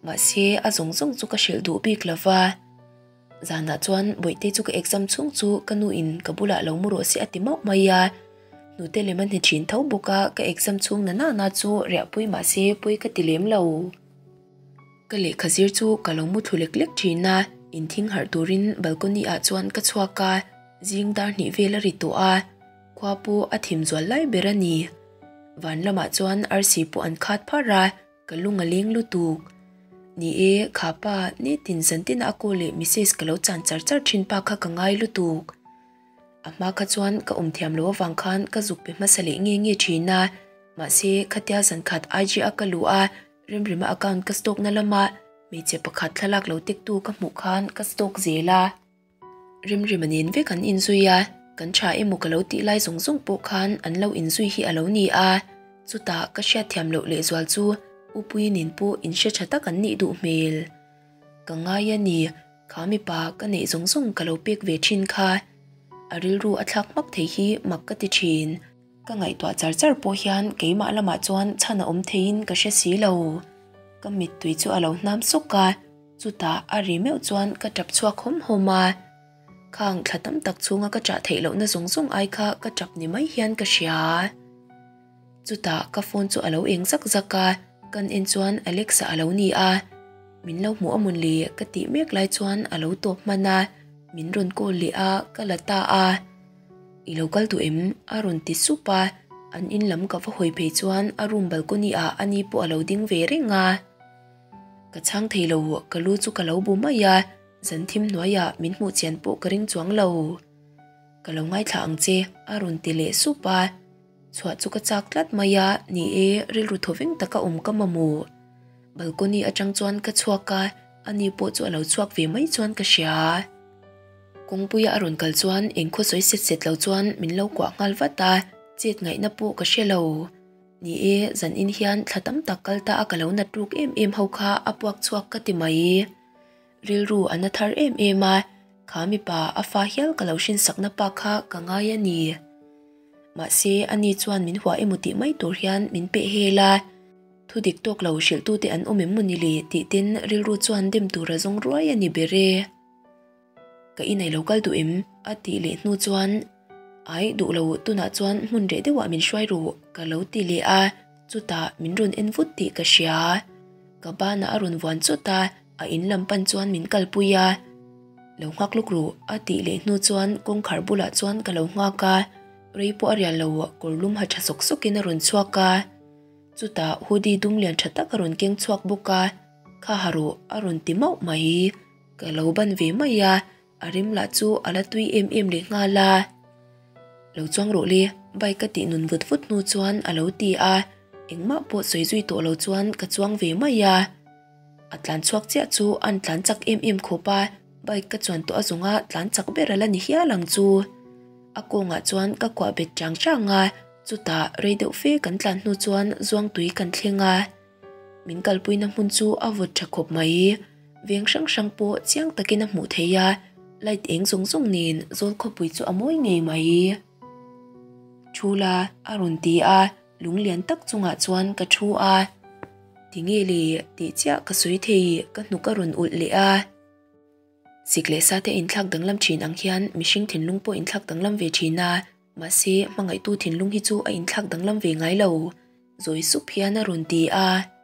Mahse, a zawng zawng chu ka hrilh duh bik lo va. Zanah chuan Bawihtei chu ka exam chhung chu ka nu in ka bulah lo mu rawh se a ti mauh mai a. Hnute lem a hne ṭhin tho bawk a, ka exam chhung na nana chu riahpui mahse pawi ka ti lem lo. Ka lehkha zir chu ka lo mu thlu lek lek thin a, inthing harh turin balcony ah chuan ka chhuak a, zing dar hnih vel a ri tawh a, khua pawh a thim zual lai ber a ni. Van lamah chuan arsi pawh an khat pharh a, ka lung a leng lutuk. Ni e, kha pa, nitin zantin a call leh message ka lo chan char char thin pa kha ka ngai lutuk. A hma kha chuan ka awm thiam loh avang khan ka zuk pe hmasa leh nge nge thin a, mahse khatia zankhat IG a ka luh a, Remrema account ka stalk na lama hmeichhe pakhat thlalak lo tek tu ka hmuh khan ka stalk zel a. Remrema nen vek an inzui a, kan tha emaw ka lo tih lai zawng zawng pawh khan an lo inzui hi a lo ni a. Chutah ka hriatthiam loh lehzual chu Upuii nen pawh inhre tha tak an nih duh hmel. Ka ngai a ni, kha mipa ka neih zawng zawng ka lo pek ve thin kha. A rilru a thlak hmak thei hi mak ka ti thin. Ka ngaihtuah char char pawh hian keimah lamah chuan chhan a awm theiin ka hre si lo. Ka mittui chu a lo hnam sawk a, chutah a ri meuh chuan ka tap chhuak hawm hawm a. Khang thla tam tak chhunga ka chah theih lohna zawng zawng ai kha ka tap ni mai hian ka hria. Chutah ka phone chu a lo eng zak zak a, kan en chuan Alexa a lo ni a. Min lo hmuh a mawn le ka tih mek lai chuan a lo tawp hman a, min rawn call leh a, ka la ta a. I lo kal duh em? A rawn ti sup a, an in lam ka va hawi phei chuan a room balcony ah a ni pawh a lo ding ve reng a. Ka chhang thei lo, ka lu chu ka lo bu mai a, zan thim hnuaiah min hmuh chian pawh ka ring chuang lo. Ka lo ngaithla ang che, a rawn ti leh sup a. Chhuah chu ka chak tlat mai a, ni e, rilru thawveng taka awm ka mamawh. Balcony atang chuan ka chhuak a, a ni pawh chu a lo chhuak ve mai chuan ka hria. Kawngpuia a rawn kal chuan eng khaw sawi set set lo chuan min lo kuah nghal vat a, chet ngaihna pawh ka hre lo. Ni e, zan in hian thla tam tak kal ta a ka lo nat ruk em em ho kha a puak chhuak ka ti mai. Rilru a na thar em em a, kha mipa a fa hial ka lo hrinsakna pa kha ka ngai a ni. Mahse, ani chuan min hua emaw tih mai tur hian min peh hel a. Thu dik tawk lo hrilhtute an awm em maw ni le tih ten rilru chuan dem tur a zawng ruai a ni ber e. Ka inei lo kal duh em? A tih leh hnu chuan Ai duh lo tunah chuan hmun reh deuhah min hruai ru ka lo ti leh a, chutah min rawn en vut tih ka hria. Ka banah a rawn vuan chawt a, a in lam pan chuan min kalpui a. Lo nghak lawk ru a tih leh hnu chuan kawngkhar bulah chuan ka lo nghak a, rei pawh a rial lo kawr lum ha tha sawk sawkin a rawn chhuak a. Chutah hoodie dum lian tha tak a rawn keng chhuak bawk a, kha ha rawh a rawn ti mauh mai. Ka lo ban ve mai a, a rim lah chu a la tui em em leh nghal a. Lo chuang rawh le, bike a tih nun vut vut hnu chuan a lo ti a, engmah pawh sawi zui tawh lo chuan ka chuang ve mai a. A tlan chhuak chiah chu an tlan chak em em khawp a, bike ka chuan tawh a zawnga tlan chak ber a la ni hial ang chu. A kawngah chuan ka kuah bet chang chang a, chutah rei deuh fe kan tlan hnu chuan Zuangtui kan thleng a. Min kalpuina hmun chu a vawt tha khawp mai. Veng hrang hrang pawh chiang takin a hmuh theih a, light eng zawng zawng nen zawl khawpui chu a mawi ngei mai. Thu la, a rawn ti a, lung lian tak chungah chuan ka thu a. Tinge le tih chiah ka sawi thei, ka hnuk a rawn ulh leh a. Sik leh sa te inthlak danglam thin ang hian mihring thinlung pawh inthlak danglam ve thin a, mahse hmangaihtu thinlung hi chu a inthlak danglam ve ngai lo. Zawi sup hian a rawn ti a.